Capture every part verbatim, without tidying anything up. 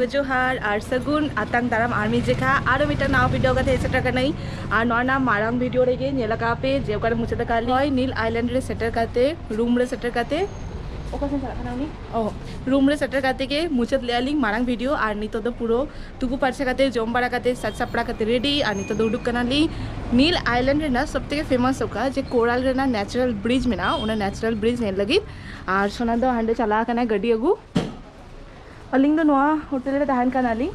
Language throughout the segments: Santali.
ᱡᱚᱦᱟᱨ ᱟᱨ ᱥᱟᱹᱜᱩᱱ ᱟᱛᱟᱝ ᱫᱟᱨᱟᱢ ᱟᱨ ᱢᱤᱫ ᱡᱮᱠᱷᱟ ᱟᱨᱚ ᱢᱤᱫᱴᱟᱝ ᱱᱟᱣᱟ ᱵᱷᱤᱰᱤᱭᱳ ᱠᱟᱛᱮ ᱦᱮᱡ ᱥᱮᱴᱮᱨ ᱠᱟᱱᱟᱧ᱾ ᱟᱨ ᱱᱚᱣᱟ ᱨᱮᱱᱟᱜ ᱢᱟᱨᱟᱝ ᱵᱷᱤᱰᱤᱭᱳ ᱨᱮᱜᱮ ᱧᱮᱞ ᱟᱠᱟᱫ ᱯᱮ ᱡᱮ ᱚᱠᱟᱨᱮ ᱢᱩᱪᱟᱹᱫ ᱟᱠᱟᱫ ᱞᱤᱧ ᱱᱤᱞ ᱟᱭᱞᱮᱱᱰ ᱨᱮ ᱥᱮᱴᱮᱨ ᱠᱟᱛᱮ, ᱨᱩᱢ ᱨᱮ ᱥᱮᱴᱮᱨ ᱠᱟᱛᱮ, ᱚᱠᱟ ᱥᱮᱱ ᱪᱟᱞᱟᱜ ᱠᱟᱱᱟ ᱩᱱᱤ? ᱚ, ᱨᱩᱢ ᱨᱮ ᱥᱮᱴᱮᱨ ᱠᱟᱛᱮ ᱜᱮ ᱢᱩᱪᱟᱹᱫ ᱞᱮᱜᱼᱟ ᱞᱤᱧ ᱢᱟᱨᱟᱝ ᱵᱷᱤᱰᱤᱭᱳ᱾ ᱟᱨ ᱱᱤᱛᱚᱜ ᱫᱚ ᱯᱩᱨᱟᱹ ᱛᱩᱯᱩ ᱯᱟᱨᱪᱟ ᱠᱟᱛᱮ, ᱡᱚᱢ ᱵᱟᱲᱟ ᱠᱟᱛᱮ, ᱥᱟᱡᱽ ᱥᱟᱯᱲᱟᱣ ᱠᱟᱛᱮ ᱨᱮᱰᱤ᱾ ᱟᱨ ᱱᱤᱛᱚᱜ ᱫᱚ ᱩᱰᱩᱠ ᱠᱟᱱᱟᱞᱤᱧ ᱱᱤᱞ ᱟᱭᱞᱮᱱᱰ ᱨᱮᱱᱟᱜ ᱥᱚᱵ ᱛᱷᱮᱠᱮ ᱯᱷᱮᱢᱟᱥ ᱚᱠᱟ ᱡᱮ ᱠᱳᱨᱟᱞ ᱨᱮᱱᱟᱜ ᱱᱮᱪᱟᱨᱟᱞ ᱵᱨᱤᱡᱽ ᱢᱮᱱᱟᱜᱼᱟ, ᱚᱱᱟ ᱱᱮᱪᱟᱨᱟᱞ ᱵᱨᱤᱡᱽ ᱧᱮᱞ ᱞᱟᱹᱜᱤᱫ᱾ ᱟᱨ ᱥᱳᱱᱟ ᱫᱚ ᱦᱟᱸᱰᱮ ᱪᱟᱞᱟᱣ ᱟᱠᱟᱱᱟᱭ ᱜᱟᱹᱰᱤ ᱟᱹᱜᱩ᱾ ᱟᱹᱞᱤᱧ ᱫᱚ ᱱᱚᱣᱟ ᱦᱳᱴᱮᱞ ᱨᱮ ᱛᱟᱦᱮᱱ ᱠᱟᱱᱟᱞᱤᱧ᱾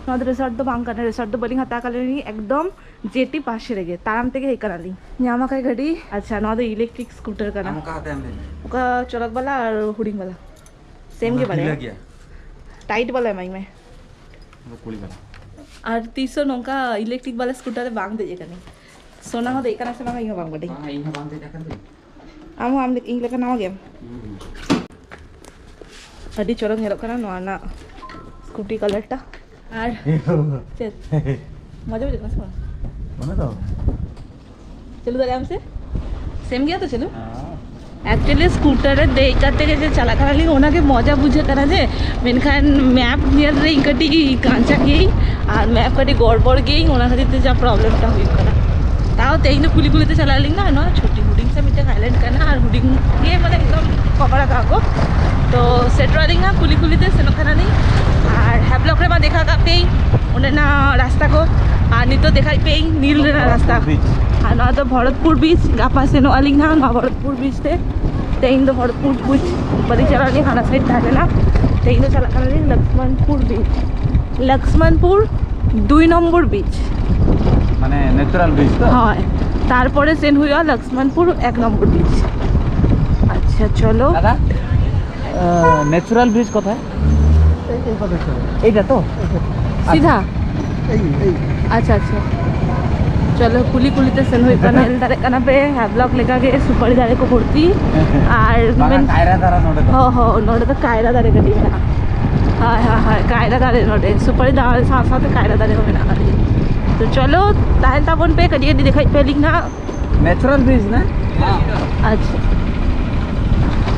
ᱱᱚᱣᱟ ᱫᱚ ᱨᱤᱥᱚᱨᱴ ᱫᱚ ᱵᱟᱝ ᱠᱟᱱᱟ, ᱨᱤᱥᱚᱨᱴ ᱫᱚ ᱵᱟᱹᱞᱤᱧ ᱦᱟᱛᱟᱣ ᱠᱟᱫ ᱞᱤᱧ, ᱮᱠᱫᱚᱢ ᱡᱮᱴᱤ ᱯᱟᱥᱮ ᱨᱮᱜᱮ ᱛᱟᱲᱟᱢ ᱛᱮᱜᱮ ᱦᱮᱡ ᱠᱟᱱᱟᱞᱤᱧ᱾ ᱧᱟᱢ ᱟᱠᱟᱫ ᱜᱟᱹᱰᱤ᱾ ᱟᱪᱪᱷᱟ, ᱱᱚᱣᱟ ᱫᱚ ᱤᱞᱮᱠᱴᱨᱤᱠ ᱥᱠᱩᱴᱟᱨ ᱠᱟᱱᱟ᱾ ᱟᱢ ᱚᱠᱟ ᱦᱟᱛᱟᱣ ᱮᱢ ᱞᱟᱹᱭ ᱢᱮ? ᱚᱠᱟ ᱪᱚᱨᱚᱠ ᱵᱟᱞᱟ ᱟᱨ ᱦᱩᱰᱤᱧ ᱵᱟᱞᱟ? ᱥᱮᱢ ᱚᱱᱟ ᱜᱮ ᱵᱟᱲᱟᱭᱟ᱾ ᱰᱷᱤᱞᱟᱹ ᱜᱮᱭᱟ᱾ ᱴᱟᱭᱤᱴ ᱵᱟᱞᱟ ᱮᱢᱟᱹᱧ ᱢᱮ᱾ ᱚᱱᱟ ᱠᱩᱲᱤ ᱵᱟᱞᱟ᱾ ᱟᱨ ᱛᱤᱥ ᱦᱚᱸ ᱱᱚᱝᱠᱟ ᱤᱞᱮᱠᱴᱨᱤᱠ ᱵᱟᱞᱟ ᱥᱠᱩᱴᱟᱨ ᱨᱮ ᱵᱟᱝ ᱫᱮᱡ ᱟᱠᱟᱱᱟᱹᱧ᱾ ᱥᱳᱱᱟ ᱦᱚᱸ ᱫᱮᱡ ᱠᱟᱱᱟ ᱥᱮ ᱵᱟᱝ, ᱤᱧ ᱦᱚᱸ ᱵᱟᱝ ᱵᱟᱰᱟᱭᱟᱹᱧ᱾ ᱵᱟᱝ, ᱤᱧ ᱦᱚᱸ ᱵᱟᱝ ᱫᱮᱡ ᱟᱠᱟᱱ ᱛᱤᱧ᱾ ᱟᱢ ᱦᱚᱸ ᱟᱢ ᱞᱮᱠ-, ᱤᱧ ᱞᱮᱠᱟ ᱱᱟᱣᱟ ᱜᱮᱭᱟᱢ? ᱦᱩᱸ᱾ ᱟᱹᱰᱤ ᱪᱚᱨᱚᱠ ᱧᱮᱞᱚᱜ ᱠᱟᱱᱟ ᱱᱚᱣᱟ ᱨᱮᱱᱟᱜ ᱥᱠᱩᱴᱤ ᱠᱟᱞᱟᱨ ᱴᱟ᱾ ᱟᱨ ᱪᱮᱫ? ᱢᱚᱡᱟ ᱵᱩᱡᱷᱟᱹᱜ ᱠᱟᱱᱟ ᱥᱮ ᱵᱟᱝ? ᱢᱟᱱᱮ ᱫᱚ ᱪᱟᱹᱞᱩ ᱫᱟᱲᱮᱭᱟᱜ ᱟᱢ ᱥᱮ? ᱥᱮᱢ ᱜᱮᱭᱟ ᱛᱚ ᱪᱟᱹᱞᱩ? ᱦᱮᱸ᱾ ᱮᱠᱪᱩᱭᱮᱞᱤ ᱥᱠᱩᱴᱟᱨ ᱨᱮ ᱫᱮᱡ ᱠᱟᱛᱮ ᱜᱮ ᱡᱮ ᱪᱟᱞᱟᱜ ᱠᱟᱱᱟᱞᱤᱧ, ᱚᱱᱟᱜᱮ ᱢᱚᱡᱟ ᱵᱩᱡᱷᱟᱹᱜ ᱠᱟᱱᱟ ᱡᱮ, ᱢᱮᱱᱠᱷᱟᱱ ᱢᱮᱯ ᱧᱮᱞ ᱨᱮ ᱤᱧ ᱠᱟᱹᱴᱤᱡ ᱠᱟᱧᱪᱟ ᱜᱤᱭᱟᱹᱧ ᱟᱨ ᱢᱮᱯ ᱠᱟᱹᱴᱤᱡ ᱜᱚᱲᱵᱚᱲ ᱜᱤᱭᱟᱹᱧ, ᱚᱱᱟ ᱠᱷᱟᱹᱛᱤᱨ ᱛᱮ ᱡᱟ ᱯᱨᱚᱵᱞᱮᱢ ᱴᱟ ᱦᱩᱭᱩᱜ ᱠᱟᱱᱟ᱾ ᱛᱟᱣ ᱛᱮᱦᱮᱧ ᱫᱚ ᱠᱩᱞᱤ ᱠᱩᱞᱤ ᱛᱮ ᱪᱟᱞᱟᱜ ᱟᱹᱞᱤᱧ ᱱᱟ, ᱱᱚᱣᱟ ᱪᱷᱩᱴᱤ ᱦᱩᱰᱤᱧ ᱥᱮ ᱢᱤᱫᱴᱮᱱ ᱟᱭᱞᱮᱱᱰ ᱠᱟᱱᱟ ᱟᱨ ᱦᱩᱰᱤᱧ ᱜᱮ ᱢᱟᱱᱮ ᱮᱠᱫᱚᱢ ᱠᱚᱵᱟᱲᱟ ᱠᱟᱜᱼᱟ ᱠᱚ᱾ ᱛᱚ ᱥᱮᱴᱮᱨᱚᱜ ᱟᱹᱞᱤᱧ ᱱᱟ, ᱠᱩᱞᱤ ᱠᱩᱞᱤ ᱛᱮ ᱥᱮᱱᱚᱜ ᱠᱟᱱᱟᱞᱤᱧ᱾ ᱟᱨ ᱦᱮᱵᱞᱚᱠ ᱨᱮᱢᱟ ᱫᱮᱠᱷᱟᱣ ᱠᱟᱜ ᱯᱮᱭᱟᱹᱧ ᱚᱸᱰᱮᱱᱟᱜ ᱨᱟᱥᱛᱟ ᱠᱚ, ᱟᱨ ᱱᱤᱛᱚᱜ ᱫᱮᱠᱷᱟᱭ ᱯᱮᱭᱟᱹᱧ ᱱᱤᱞ ᱨᱮᱱᱟᱜ ᱨᱟᱥᱛᱟ᱾ ᱵᱷᱚᱨᱚᱛᱯᱩᱨ ᱵᱤᱪ᱾ ᱟᱨ ᱱᱚᱣᱟ ᱫᱚ ᱵᱷᱚᱨᱚᱛᱯᱩᱨ ᱵᱤᱪ, ᱜᱟᱯᱟ ᱥᱮᱱᱚᱜ ᱟᱹᱞᱤᱧ ᱱᱟᱦᱟᱜ ᱱᱚᱣᱟ ᱵᱷᱚᱨᱚᱛᱯᱩᱨ ᱵᱤᱪ ᱛᱮ᱾ ᱛᱮᱦᱮᱧ ᱫᱚ ᱵᱷᱚᱨᱚᱛᱯᱩᱨ ᱵᱤᱪ ᱵᱟᱹᱞᱤᱧ ᱪᱟᱞᱟᱜ ᱞᱤᱧ, ᱦᱟᱱᱟ ᱥᱟᱭᱤᱰ ᱛᱟᱦᱮᱸ ᱞᱮᱱᱟ᱾ ᱛᱮᱦᱮᱧ ᱫᱚ ᱪᱟᱞᱟᱜ ᱠᱟᱱᱟᱞᱤᱧ ᱞᱚᱠᱥᱢᱚᱱᱯᱩᱨ ᱵᱤᱪ, ᱞᱚᱠᱥᱢᱚᱱᱯᱩᱨ ᱫᱩᱭ ᱱᱚᱢᱵᱚᱨ ᱵᱤᱪ᱾ ᱢᱟᱱᱮ ᱱᱮᱪᱟᱨᱟᱞ ᱵᱤᱪ ᱛᱚ? ᱦᱳᱭ, ᱛᱟᱨᱯᱚᱨᱮ ᱥᱮᱱ ᱦᱩᱭᱩᱜᱼᱟ ᱞᱚᱠᱥᱢᱚᱱᱯᱩᱨ ᱮᱠ ᱱᱚᱢᱵᱚᱨ ᱵᱤᱪ᱾ ᱟᱪᱪᱷᱟ, ᱪᱚᱞᱚ। দাদা, ন্যাচারাল ব্রিজ কোথায়? এই, এই কত ছিল? এইটা তো? সিধা? এই, এই। ᱟᱪᱪᱷᱟ, ᱟᱪᱪᱷᱟ, ᱪᱚᱞᱚ, ᱠᱩᱞᱤ ᱠᱩᱞᱤ ᱛᱮ ᱥᱮᱱ ᱦᱩᱭᱩᱜ ᱠᱟᱱᱟ। ᱧᱮᱞ ᱫᱟᱲᱮᱭᱟᱜ ᱠᱟᱱᱟ ᱯᱮ, ᱦᱮᱵᱞᱚᱠ ᱞᱮᱠᱟ ᱜᱮ ᱥᱩᱯᱟᱹᱨᱤ ᱫᱟᱨᱮ ᱠᱚ ᱵᱷᱚᱨᱛᱤ᱾ ᱟᱨ ᱵᱟᱝᱟ, ᱢᱮᱱ- ᱠᱟᱭᱨᱟ ᱫᱟᱨᱮ ᱱᱚᱰᱮ ᱫᱚ᱾ ᱦᱚᱸ, ᱦᱚᱸ, ᱱᱚᱰᱮ ᱫᱚ ᱠᱟᱭᱨᱟ ᱫᱟᱨᱮ ᱠᱟᱹᱴᱤᱡ ᱢᱮᱱᱟᱜᱼᱟ᱾ ᱦᱳᱭ, ᱦᱳᱭ, ᱦᱳᱭ, ᱠᱟᱭᱨᱟ ᱫᱟᱨᱮ ᱱᱚᱰᱮ, ᱥᱩᱯᱟᱹᱨᱤ ᱫᱟᱨᱮ ᱥᱟᱶ ᱥᱟᱶᱛᱮ ᱠᱟᱭᱨᱟ ᱫᱟᱨᱮ ᱦᱚᱸ ᱢᱮᱱᱟᱜᱼᱟ ᱠᱟᱹᱴᱤᱡ᱾ ᱛᱚ ᱪᱚᱞᱚ, ᱛᱟᱦᱮᱱ ᱛᱟᱵᱚᱱ ᱯᱮ, ᱠᱟᱹᱴᱤᱡ ᱠᱟᱹᱴᱤᱡ ᱫᱮᱠᱷᱟᱡ ᱯᱮ ᱞᱤᱧ ᱱᱟᱦᱟᱜ᱾ ᱱᱮᱪᱟᱨᱟᱞ ᱵᱤᱪ ᱱᱟ? ᱟᱪᱪᱷᱟ,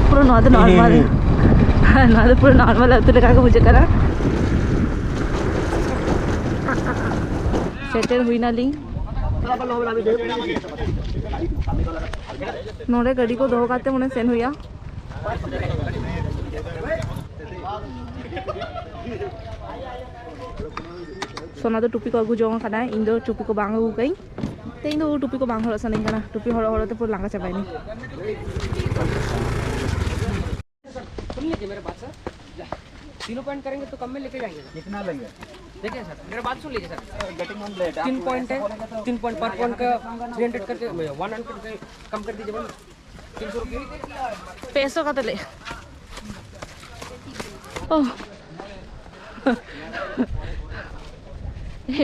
ᱯᱩᱨᱟᱹ ᱱᱚᱣᱟ ᱫᱚ ᱱᱚᱨᱢᱟᱞ᱾ ᱱᱚᱣᱟ ᱫᱚ ᱯᱩᱨᱟᱹ ᱱᱚᱨᱢᱟᱞ ᱟᱹᱛᱩ ᱞᱮᱠᱟ ᱜᱮ ᱵᱩᱡᱷᱟᱹᱜ ᱠᱟᱱᱟ᱾ ᱥᱮᱴᱮᱨ ᱦᱩᱭᱱᱟᱞᱤᱧ᱾ ᱱᱚᱰᱮ ᱜᱟᱹᱰᱤ ᱠᱚ ᱫᱚᱦᱚ ᱠᱟᱛᱮ ᱢᱚᱱᱮ ᱥᱮᱱ ᱦᱩᱭᱩᱜᱼᱟ᱾ ᱥᱳᱱᱟ ᱫᱚ ᱴᱩᱯᱤ ᱠᱚ ᱟᱹᱜᱩ ᱡᱚᱝ ᱠᱟᱱᱟᱭ, ᱤᱧ ᱫᱚ ᱴᱩᱯᱤ ᱠᱚ ᱵᱟᱝ ᱟᱹᱜᱩ ᱠᱟᱹᱧ᱾ ᱛᱮᱦᱮᱧ ᱫᱚ ᱴᱩᱯᱤ ᱠᱚ ᱵᱟᱝ ᱦᱚᱨᱚᱜ ᱥᱟᱱᱟᱧ ᱠᱟᱱᱟ, ᱴᱩᱯᱤ ᱦᱚᱨᱚᱜ ᱦᱚᱨᱚᱜ ᱛᱮ ᱯᱩᱨᱟᱹ ᱞᱟᱸᱜᱟ ᱪᱟᱵᱟᱭᱱᱟᱹᱧ᱾ सुन लीजिए मेरे बात सर, तीनों पॉइंट करेंगे तो कम में लेके जाएंगे। कितना लेंगे? देखिए सर, मेरे बात सुन लीजिए सर। Getting on late. तीन पॉइंट है। तीन पॉइंट पर पॉइंट का थ्री हंड्रेड करके, वन हंड्रेड कम कर दीजिए मैम। तीन सौ रुपये। ᱯᱮᱥᱚ ᱠᱟᱛᱮ ᱞᱮ᱾ ᱳ᱾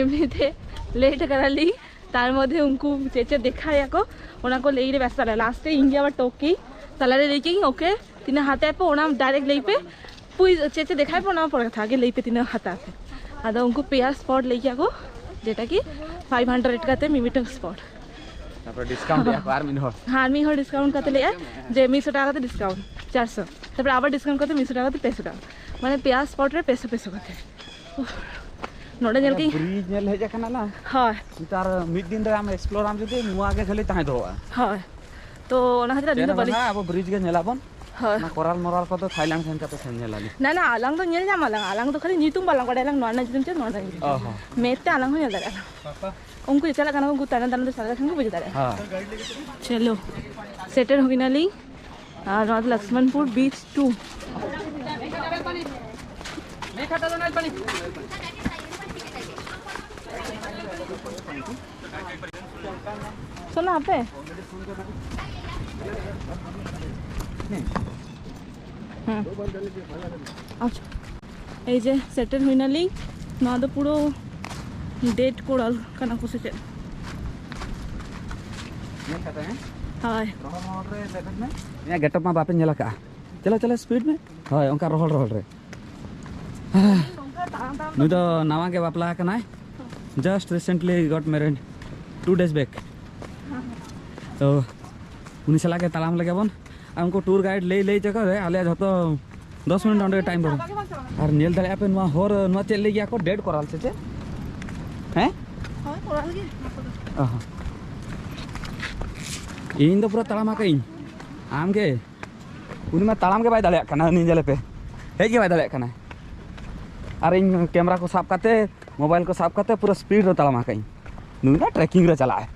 ᱮᱢᱱᱤᱛᱮ ᱞᱮᱴ ᱠᱟᱱᱟᱞᱤᱧ, ᱛᱟᱨ ᱢᱚᱫᱽᱫᱷᱮ ᱩᱱᱠᱩ ᱪᱮᱫ ᱪᱮᱫ ᱫᱮᱠᱷᱟᱭᱟᱠᱚ, ᱚᱱᱟ ᱠᱚ ᱞᱟᱹᱭ ᱨᱮ ᱵᱮᱥᱛᱚ᱾ ᱞᱟᱥᱴ ᱨᱮ ᱤᱧ ᱜᱮ ᱟᱵᱟᱨ ᱴᱚᱠ ᱠᱮᱧ, ᱛᱟᱞᱟᱨᱮ ᱞᱟᱹᱭ ᱠᱮᱧ, "ᱳᱠᱮ, ᱛᱤᱱᱟᱹᱜ ᱦᱟᱛᱟᱣ ᱟᱯᱮ ᱚᱱᱟ ᱰᱟᱭᱨᱮᱠᱴ ᱞᱟᱹᱭ ᱯᱮ, ᱯᱩᱭ ᱪᱮᱫ ᱪᱮᱫ ᱫᱮᱠᱷᱟᱭ ᱯᱮ ᱚᱱᱟ ᱯᱚᱨᱮ ᱠᱟᱛᱷᱟ, ᱟᱜᱮ ᱞᱟᱹᱭ ᱯᱮ ᱛᱤᱱᱟᱹᱜ ᱦᱟᱛᱟᱣ ᱟᱯᱮ?" ᱟᱫᱚ ᱩᱱᱠᱩ ᱯᱮᱭᱟ ᱥᱯᱚᱴ ᱞᱟᱹᱭ ᱠᱮᱜᱼᱟ ᱠᱚ, ᱡᱮᱴᱟ ᱠᱤ ᱯᱷᱟᱭᱤᱵᱷ ᱦᱟᱱᱰᱨᱮᱰ ᱠᱟᱛᱮ ᱢᱤᱢᱤᱫᱴᱟᱝ ᱥᱯᱚᱴ᱾ ᱛᱟᱨᱯᱚᱨᱮ ᱰᱤᱥᱠᱟᱣᱩᱱᱴ ᱮᱫᱟ ᱠᱚ ᱟᱨ ᱢᱤᱫ ᱦᱚᱲ᱾ ᱦᱮᱸ, ᱟᱨ ᱢᱤᱫ ᱦᱚᱲ ᱰᱤᱥᱠᱟᱣᱩᱱᱴ ᱠᱟᱛᱮ ᱞᱟᱹᱭᱮᱜᱼᱟ ᱡᱮ ᱢᱤᱫᱥᱚ ᱴᱟᱠᱟ ᱠᱟᱛᱮ ᱰᱤᱥᱠᱟᱣᱩᱱᱴ, ᱪᱟᱨᱥᱚ᱾ ᱛᱟᱨᱯᱚᱨᱮ ᱟᱵᱟᱨ ᱰᱤᱥᱠᱟᱣᱩᱱᱴ ᱠᱟᱛᱮ ᱢᱤᱫᱥᱚ ᱴᱟᱠᱟ ᱠᱟᱛᱮ ᱯᱮᱥᱚ ᱴᱟᱠᱟ᱾ ᱢᱟᱱᱮ ᱯᱮᱭᱟ ᱥᱯᱚᱴ ᱨᱮ ᱯᱮᱥᱚ ᱯᱮᱥᱚ ᱠᱟᱛᱮ᱾ ᱩᱯᱷ, ᱱᱚᱰᱮ ᱧᱮᱞ ᱠᱤᱧ᱾ ᱵᱨᱤᱡᱽ ᱧᱮᱞ ᱦᱮᱡ ᱟᱠᱟᱱᱟ ᱞᱟᱝ᱾ ᱦᱳᱭ᱾ ᱱᱮᱛᱟᱨ ᱢᱤᱫ ᱫᱤᱱ ᱨᱮ ᱟᱢ ᱮᱠᱥᱯᱞᱳᱨ ᱟᱢ ᱡᱩᱫᱤ, ᱱᱚᱣᱟ ᱜᱮ ᱠᱷᱟᱹᱞᱤ ᱛᱟᱦᱮᱸ ᱫᱚᱦᱚᱜᱼᱟ᱾ ᱦᱳᱭ᱾ ᱛᱚ ᱚᱱᱟ ᱠᱷᱟᱹᱛᱤᱨ ᱟᱹᱞᱤᱧ ᱪᱮᱫ ᱫᱚ ᱦᱚᱸ ᱵᱟᱹᱞᱤᱧ ᱵᱟᱝᱟ, ᱟᱵᱚ ᱵᱨᱤᱡᱽ ᱜᱮ ᱧᱮᱞᱟᱵᱚᱱ᱾ ᱦᱳᱭ᱾ ᱚᱱᱟ ᱠᱚᱨᱟᱞ ᱢᱚᱨᱟᱞ ᱠᱚᱫᱚ ᱛᱷᱟᱭᱞᱮᱱᱰ ᱥᱮᱱ ᱠᱟᱛᱮ ᱥᱮᱱ ᱧᱮᱞ ᱟᱞᱤᱧ᱾ ᱱᱟ ᱱᱟ, ᱟᱞᱟᱝ ᱫᱚ ᱧᱮᱞ ᱧᱟᱢ ᱟᱞᱟᱝ, ᱟᱞᱟᱝ ᱫᱚ ᱠᱷᱟᱹᱞᱤ ᱧᱩᱛᱩᱢ ᱵᱟᱞᱟᱝ ᱵᱟᱲᱟᱭᱟ, ᱟᱞᱟᱝ ᱱᱚᱣᱟ ᱨᱮᱱᱟᱜ ᱧᱩᱛᱩᱢ ᱪᱮᱫ, ᱱᱚᱣᱟ ᱨᱮᱱᱟᱜ ᱧᱩᱛᱩᱢ᱾ ᱚ ᱦᱚᱸ᱾ ᱢᱮᱫ ᱛᱮ ᱟᱞᱟᱝ ᱦᱚᱸ ᱧᱮᱞ ᱫᱟᱲᱮᱭᱟᱜᱼᱟ ᱞᱟᱝ᱾ ᱩᱱᱠᱩ ᱪᱟᱞᱟᱜ ᱠᱟᱱᱟ, ᱩᱱᱠᱩ ᱛᱟᱭᱱᱚᱢ ᱛᱟᱭᱱᱚᱢ ᱛᱮ ᱪᱟᱞᱟᱜ ᱠᱷᱟᱱ ᱠᱚ ᱵᱩᱡᱽ ᱫᱟᱲᱮᱭᱟᱜᱼᱟ᱾ ᱦᱮᱸ᱾ ᱪᱚᱞᱚ, ᱥᱮᱴᱮᱨ ᱦᱩᱭᱱᱟᱞᱤᱧ᱾ ᱟᱨ ᱱᱚᱣᱟ ᱫᱚ ᱞᱚᱠᱥᱢᱚᱱᱯᱩᱨ ᱵᱤᱪ ᱴᱩ᱾ ᱥᱳᱱᱟ ᱟᱯᱮ? ᱦᱮᱸ᱾ ᱟᱪᱪᱷᱟ, ᱮᱭ ᱡᱮ ᱥᱮᱴᱮᱨ ᱦᱩᱭᱱᱟᱞᱤᱧ᱾ ᱱᱚᱣᱟ ᱫᱚ ᱯᱩᱨᱟᱹ ᱰᱮᱰ ᱠᱚᱨᱟᱞ ᱠᱟᱱᱟ ᱠᱚ ᱥᱮ ᱪᱮᱫ? ᱧᱮᱞ ᱠᱟᱛᱮ, ᱦᱮᱸ? ᱦᱳᱭ᱾ ᱨᱚᱦᱚᱲ ᱨᱚᱦᱚᱲ ᱨᱮ ᱞᱮᱵᱮᱫ ᱢᱮ᱾ ᱤᱧᱟᱹᱜ ᱜᱮᱴᱟᱯ ᱢᱟ ᱵᱟᱯᱮ ᱧᱮᱞ ᱟᱠᱟᱫᱼᱟ᱾ ᱪᱚᱞᱚ, ᱪᱚᱞᱚ, ᱥᱯᱤᱰ ᱢᱮ᱾ ᱦᱳᱭ, ᱚᱱᱠᱟ ᱨᱚᱦᱚᱲ ᱨᱚᱦᱚᱲ ᱨᱮ᱾ ᱱᱩᱭ ᱫᱚ ᱱᱟᱣᱟ ᱜᱮ ᱵᱟᱯᱞᱟ ᱟᱠᱟᱱᱟᱭ᱾ Just recently got married two days back. ᱛᱚ ᱩᱱᱤ ᱥᱟᱞᱟᱜ ᱜᱮ ᱛᱟᱲᱟᱢ ᱞᱮᱜᱮ ᱵᱚᱱ᱾ ᱟᱨ ᱩᱱᱠᱩ ᱴᱩᱨ ᱜᱟᱭᱤᱰ ᱞᱟᱹᱭ ᱞᱟᱹᱭ ᱛᱮᱠᱚ ᱟᱞᱮᱭᱟᱜ ᱡᱷᱚᱛᱚ ᱫᱚᱥ ᱢᱤᱱᱤᱴ ᱚᱸᱰᱮ ᱴᱟᱭᱤᱢ ᱵᱚᱞᱚ᱾ ᱟᱨ ᱧᱮᱞ ᱫᱟᱲᱮᱭᱟᱜᱼᱟ ᱯᱮ, ᱱᱚᱣᱟ ᱦᱚᱨ, ᱱᱚᱣᱟ ᱪᱮᱫ ᱞᱟᱹᱭ ᱜᱮᱭᱟ ᱠᱚ, ᱰᱮᱰ ᱠᱚᱨᱟᱞ ᱥᱮ ᱪᱮᱫ? ᱦᱮᱸ? ᱚ ᱦᱚᱸ᱾ ᱤᱧ ᱫᱚ ᱯᱩᱨᱟᱹ ᱛᱟᱲᱟᱢ ᱟᱠᱟᱫ ᱟᱹᱧ᱾ ᱟᱢ ᱜᱮ? ᱩᱱᱤ ᱢᱟ ᱛᱟᱲᱟᱢ ᱜᱮ ᱵᱟᱭ ᱫᱟᱲᱮᱭᱟᱜ ᱠᱟᱱᱟ, ᱩᱱᱤ ᱧᱮᱞᱮ ᱯᱮ, ᱦᱮᱡ ᱜᱮ ᱵᱟᱭ ᱫᱟᱲᱮᱭᱟᱜ ᱠᱟᱱᱟ᱾ ᱟᱨ ᱤᱧ ᱠᱮᱢᱮᱨᱟ ᱠᱚ ᱥᱟᱵ ᱠᱟᱛᱮ, ᱢᱳᱵᱟᱭᱤᱞ ᱠᱚ ᱥᱟᱵ ᱠᱟᱛᱮ ᱯᱩᱨᱟᱹ ᱥᱯᱤᱰ ᱨᱮ ᱛᱟᱲᱟᱢ ᱟᱠᱟᱫ ᱟᱹᱧ᱾ ᱱᱩᱭ ᱫᱚ ᱴᱨᱮᱠᱤᱝ ᱨᱮ ᱪᱟᱞᱟᱜᱼᱟᱭ᱾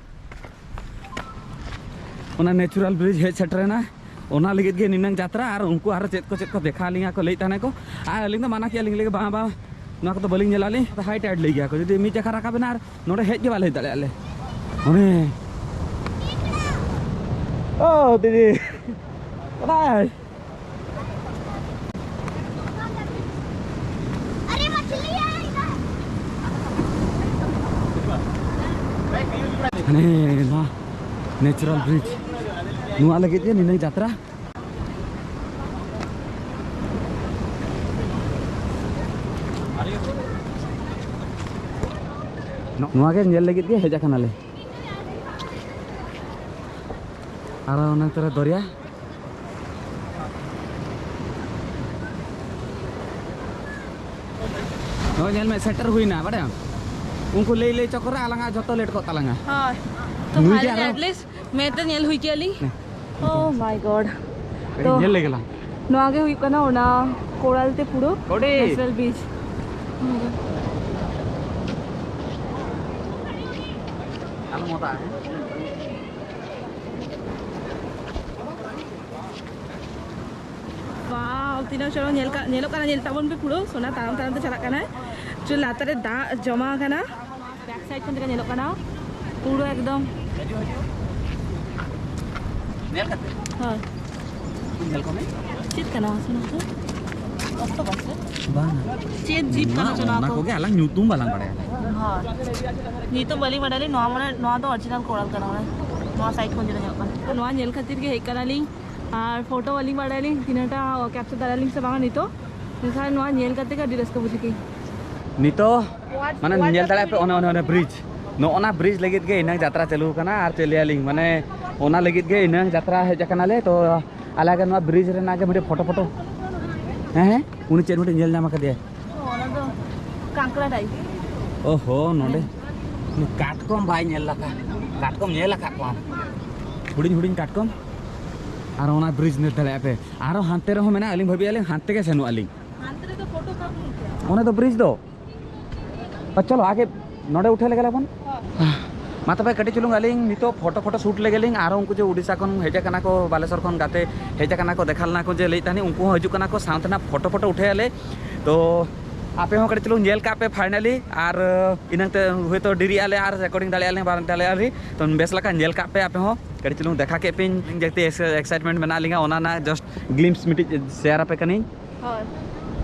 ᱚᱱᱟ ᱱᱮᱪᱩᱨᱟᱞ ᱵᱨᱤᱡᱽ ᱦᱮᱡ ᱥᱮᱴᱮᱨᱮᱱᱟ, ᱚᱱᱟ ᱞᱟᱹᱜᱤᱫ ᱜᱮ ᱱᱤᱱᱟᱹᱝ ᱡᱟᱛᱨᱟ᱾ ᱟᱨ ᱩᱱᱠᱩ ᱟᱨᱚ ᱪᱮᱫ ᱠᱚ ᱪᱮᱫ ᱠᱚ ᱫᱮᱠᱷᱟᱣ ᱞᱤᱧᱟ ᱠᱚ ᱞᱟᱹᱭᱮᱫ ᱛᱟᱦᱮᱱᱟ ᱠᱚ, ᱟᱨ ᱟᱹᱞᱤᱧ ᱫᱚ ᱢᱟᱱᱟ ᱠᱮᱫᱼᱟ ᱞᱤᱧ, ᱞᱟᱹᱭ ᱵᱟᱝ ᱵᱟᱝ, ᱱᱚᱣᱟ ᱠᱚᱫᱚ ᱵᱟᱹᱞᱤᱧ ᱧᱮᱞᱟ ᱞᱤᱧ᱾ ᱦᱟᱭ ᱴᱟᱭᱤᱰ ᱞᱟᱹᱭ ᱜᱮᱭᱟ ᱠᱚ, ᱡᱩᱫᱤ ᱢᱤᱫ ᱡᱟᱭᱜᱟ ᱨᱟᱠᱟᱵ ᱮᱱᱟ ᱟᱨ ᱱᱚᱰᱮ ᱦᱮᱡ ᱜᱮ ᱵᱟᱞᱮ ᱦᱮᱡ ᱫᱟᱲᱮᱭᱟᱜᱼᱟ ᱞᱮ᱾ ᱚᱱᱮ, ᱳ ᱫᱤᱫᱤ, ᱠᱟᱱᱟᱭ᱾ ᱦᱟᱱᱮ ᱱᱚᱣᱟ ᱱᱮᱪᱟᱨᱟᱞ ᱵᱨᱤᱡᱽ, ᱱᱚᱣᱟ ᱞᱟᱹᱜᱤᱫ ᱜᱮ ᱱᱤᱱᱟᱹᱜ ᱡᱟᱛᱨᱟ᱾ ᱱᱚᱣᱟ ᱜᱮ ᱧᱮᱞ ᱞᱟᱹᱜᱤᱫ ᱜᱮ ᱦᱮᱡ ᱟᱠᱟᱱᱟᱞᱮ᱾ ᱟᱨ ᱚᱱᱟ ᱛᱚᱨᱟ ᱫᱚᱨᱭᱟ᱾ ᱱᱚᱜᱼᱚᱭ ᱧᱮᱞ ᱢᱮ, ᱥᱮᱴᱮᱨ ᱦᱩᱭᱱᱟ, ᱵᱟᱰᱟᱭᱟᱢ? ᱩᱱᱠᱩ ᱞᱟᱹᱭ ᱞᱟᱹᱭ ᱪᱚᱠᱚᱨ ᱨᱮ ᱟᱞᱟᱝᱟᱜ ᱡᱷᱚᱛᱚ ᱞᱮᱴ ᱠᱚᱜ ᱛᱟᱞᱟᱝᱟ᱾ ᱦᱳᱭ᱾ ᱛᱚ ᱱᱩᱭ ᱜᱮ finally ᱟᱨᱚ at least ᱢᱮᱫ ᱛᱮ ᱧᱮᱞ ᱦᱩᱭ ᱠᱮᱜᱼᱟ ᱞᱤᱧ᱾ ᱦᱮᱸ᱾ Oh my God. ᱠᱟᱹᱴᱤᱡ ᱛᱚ ᱧᱮᱞ ᱞᱮᱜᱮ ᱞᱟᱝ᱾ ᱱᱚᱣᱟ ᱜᱮ ᱦᱩᱭᱩᱜ ᱠᱟᱱᱟ ᱚᱱᱟ ᱠᱳᱨᱟᱞ ᱛᱮ ᱯᱩᱨᱟᱹ ᱠᱚᱰᱤ᱾ Natural beach. ᱟᱞᱚᱢ ᱚᱛᱟ, ᱦᱮᱸ? Wow, ᱛᱤᱱᱟᱹᱜ ᱪᱚᱨᱚᱠ ᱧᱮᱞ ᱠᱟ-, ᱧᱮᱞᱚᱜ ᱠᱟᱱᱟ, ᱧᱮᱞ ᱛᱟᱵᱚᱱ ᱯᱮ ᱯᱩᱨᱟᱹ᱾ ᱥᱳᱱᱟ ᱛᱟᱲᱟᱢ ᱛᱟᱲᱟᱢ ᱛᱮ ᱪᱟᱞᱟᱜ ᱠᱟᱱᱟᱭ᱾ ᱪᱩ ᱞᱟᱛᱟᱨ ᱨᱮ ᱫᱟᱜ ᱡᱚᱢᱟ ᱟᱠᱟᱱᱟ᱾ Back side ᱠᱷᱚᱱ ᱪᱮᱫ ᱞᱮᱠᱟ ᱧᱮᱞᱚᱜ ᱠᱟᱱᱟ ᱯᱩᱨᱟᱹ ᱮᱠᱫᱚᱢ᱾ ᱧᱮᱞ ᱠᱟᱛᱮ? ᱦᱳᱭ᱾ ᱧᱮᱞ ᱠᱚᱢᱮ᱾ ᱪᱮᱫ ᱠᱟᱱᱟ ᱥᱳᱱᱟ ᱫᱚ? ᱚᱠᱴᱳᱯᱟᱥ ᱥᱮ? ᱵᱟᱝ᱾ ᱪᱮᱫ ᱡᱤᱵᱽ ᱠᱟᱱᱟ ᱪᱚ ᱱᱚᱣᱟ ᱚᱱᱟ ᱠᱚ? ᱠᱚᱜᱮ ᱟᱞᱟᱝ ᱧᱩᱛᱩᱢ ᱵᱟᱞᱟᱝ ᱵᱟᱲᱟᱭᱟ᱾ ᱦᱳᱭ᱾ ᱱᱤᱛᱚᱜ ᱵᱟᱹᱞᱤᱧ ᱵᱟᱰᱟᱭᱟ ᱞᱤᱧ, ᱱᱚᱣᱟ ᱢᱟᱱᱮ, ᱱᱚᱣᱟ ᱫᱚ original ᱠᱳᱨᱟᱞ ᱠᱟᱱᱟ ᱢᱟᱱᱮ᱾ ᱱᱚᱣᱟ side ᱠᱷᱚᱱ ᱡᱮᱴᱟ ᱧᱮᱞᱚᱜ ᱠᱟᱱᱟ᱾ ᱱᱚᱣᱟ ᱧᱮᱞ ᱠᱷᱟᱹᱛᱤᱨ ᱜᱮ ᱦᱮᱡ ᱠᱟᱱᱟᱞᱤᱧ᱾ ᱟᱨ ᱯᱷᱳᱴᱳ ᱵᱟᱹᱞᱤᱧ ᱵᱟᱲᱟᱭᱟᱞᱤᱧ ᱛᱤᱱᱟᱹᱜᱴᱟ capture ᱫᱟᱲᱮᱭᱟᱞᱤᱧ ᱥᱮ ᱵᱟᱝᱟ ᱱᱤᱛᱚᱜ, ᱢᱮᱱᱠᱷᱟᱱ ᱱᱚᱣᱟ ᱧᱮᱞ ᱠᱟᱛᱮ ᱜᱮ ᱟᱹᱰᱤ ᱨᱟᱹᱥᱠᱟᱹ ᱵᱩᱡᱷᱟᱹᱜ ᱠᱟᱱᱟ᱾ ᱱᱤᱛᱚᱜ ᱢᱟᱱᱮ ᱧᱮᱞ ᱫᱟᱲᱮᱭᱟᱜ ᱯᱮ, ᱚᱱᱮ, ᱚᱱᱮ, ᱚᱱᱮ ᱵᱨᱤᱡᱽ, ᱱᱚᱜᱼᱚ ᱱᱟ ᱵᱨᱤᱡᱽ ᱞᱟᱹᱜᱤᱫ ᱜᱮ ᱤᱱᱟᱹᱝ ᱡᱟᱛᱨᱟ ᱪᱟᱹᱞᱩ ᱟᱠᱟᱱᱟ᱾ ᱟᱨ ᱪᱮᱫ ᱞᱟᱹᱭᱟᱞᱤᱧ, ᱢᱟᱱᱮ ᱚᱱᱟ ᱞᱟᱹᱜᱤᱫ ᱜᱮ ᱤᱱᱟᱹᱝ ᱡᱟᱛᱨᱟ ᱦᱮᱡ ᱟᱠᱟᱱᱟᱞᱮ᱾ ᱛᱚ ᱟᱞᱮ ᱜᱮ ᱱᱚᱣᱟ ᱵᱨᱤᱡᱽ ᱨᱮᱱᱟᱜ ᱜᱮ ᱢᱤᱫᱴᱮᱡ ᱯᱷᱳᱴᱳ, ᱯᱷᱳᱴᱳ᱾ ᱦᱮᱸ, ᱦᱮᱸ, ᱩᱱᱤ ᱪᱮᱫ ᱢᱤᱫᱴᱮᱡ ᱧᱮᱞ ᱧᱟᱢ ᱟᱠᱟᱫᱮᱭᱟ᱾ ᱚᱱᱟ ᱫᱚ ᱠᱟᱸᱠᱲᱟ type᱾ ᱳᱦᱳ, ᱱᱚᱰᱮ᱾ ᱠᱟᱴᱠᱚᱢ ᱵᱟᱭ ᱧᱮᱞ ᱞᱮᱠᱟ᱾ ᱠᱟᱴᱠᱚᱢ ᱧᱮᱞ ᱟᱠᱟᱫ ᱠᱚᱣᱟᱢ? ᱦᱩᱰᱤᱧ ᱦᱩᱰᱤᱧ ᱠᱟᱴᱠᱚᱢ᱾ ᱟᱨ ᱚᱱᱟ ᱵᱨᱤᱡᱽ ᱧᱮᱞ ᱫᱟᱲᱮᱭᱟᱜᱼᱟ ᱯᱮ᱾ ᱟᱨᱚ ᱦᱟᱱᱛᱮ ᱨᱮᱦᱚᱸ ᱢᱮᱱᱟᱜᱼᱟ, ᱟᱹᱞᱤᱧ ᱵᱷᱟᱹᱵᱤᱭᱮᱫᱼᱟ ᱞᱤᱧ ᱦᱟᱱᱛᱮ ᱜᱮ ᱥᱮᱱᱚᱜ ᱟᱹᱞᱤᱧ᱾ ᱦᱟᱱᱛᱮ ᱨᱮᱫᱚ ᱯᱷᱳᱴᱳ ᱵᱟᱵᱚᱱ ᱩᱴᱷᱟᱹᱣᱟ᱾ ᱚᱱᱮ ᱫᱚ ᱵᱨᱤᱡᱽ ᱫᱚ᱾ ᱟᱨ ᱪᱚᱞᱚ ᱟᱜᱮ ᱱᱚᱰᱮ ᱩᱴᱷᱟᱹ ᱞᱮᱜᱮ ᱞᱮᱵᱚᱱ᱾ ᱦᱳᱭ᱾ ᱢᱟ ᱛᱚᱵᱮ ᱠᱟᱹᱴᱤᱡ ᱪᱩᱞᱩᱝ ᱟᱹᱞᱤᱧ ᱱᱤᱛᱚᱜ ᱯᱷᱳᱴᱳ ᱯᱷᱳᱴᱳ ᱥᱩᱴ ᱞᱮᱜᱮ ᱞᱤᱧ᱾ ᱟᱨᱚ ᱩᱱᱠᱩ ᱡᱮ ᱩᱰᱤᱥᱟ ᱠᱷᱚᱱ ᱦᱮᱡ ᱟᱠᱟᱱᱟ ᱠᱚ, ᱵᱟᱞᱮᱥᱚᱨ ᱠᱷᱚᱱ ᱜᱟᱛᱮ ᱦᱮᱡ ᱟᱠᱟᱱᱟ ᱠᱚ, ᱫᱮᱠᱷᱟ ᱞᱮᱱᱟ ᱠᱚ ᱡᱮ ᱞᱟᱹᱭᱮᱫ ᱛᱟᱦᱮᱱᱤᱧ, ᱩᱱᱠᱩ ᱦᱚᱸ ᱦᱤᱡᱩᱜ ᱠᱟᱱᱟ ᱠᱚ, ᱥᱟᱶᱛᱮ ᱱᱟᱜ ᱯᱷᱳᱴᱳ ᱯᱷᱳᱴᱳ ᱩᱴᱷᱟᱹᱭᱟᱞᱮ᱾ ᱛᱚ ᱟᱯᱮ ᱦᱚᱸ ᱠᱟᱹᱴᱤᱡ ᱪᱩᱞᱩᱝ ᱧᱮᱞ ᱠᱟᱜ ᱯᱮ ᱯᱷᱟᱭᱱᱟᱞᱤ, ᱟᱨ ᱤᱱᱟᱹᱝ ᱛᱮ ᱦᱳᱭᱛᱳ ᱰᱮᱨᱤᱜ ᱟᱞᱮ ᱟᱨ ᱨᱮᱠᱚᱨᱰᱤᱝ ᱫᱟᱲᱮᱭᱟᱜᱼᱟ ᱞᱮ ᱵᱟᱝ ᱫᱟᱲᱮᱭᱟᱜᱼᱟ ᱞᱮ᱾ ᱛᱚ ᱵᱮᱥ ᱞᱮᱠᱟ ᱧᱮᱞ ᱠᱟᱜ ᱯᱮ ᱟᱯᱮ ᱦᱚᱸ᱾ ᱠᱟᱹᱴᱤᱡ ᱪᱩᱞᱩᱝ ᱫᱮᱠᱷᱟ ᱠᱮᱫ ᱯᱮᱧ ᱡᱟᱛᱮ ᱮᱠᱥᱟᱭᱤᱴᱢᱮᱱᱴ ᱢᱮᱱᱟᱜ ᱞᱤᱧᱟ, ᱚᱱᱟ ᱨᱮᱱᱟᱜ ᱡᱟᱥᱴ ᱜᱞᱤᱢᱯᱥ ᱢᱤᱫᱴᱤᱡ ᱥᱮᱭᱟᱨ ᱟᱯᱮ ᱠᱟᱹᱱᱟᱹᱧ᱾ ᱦᱳᱭ᱾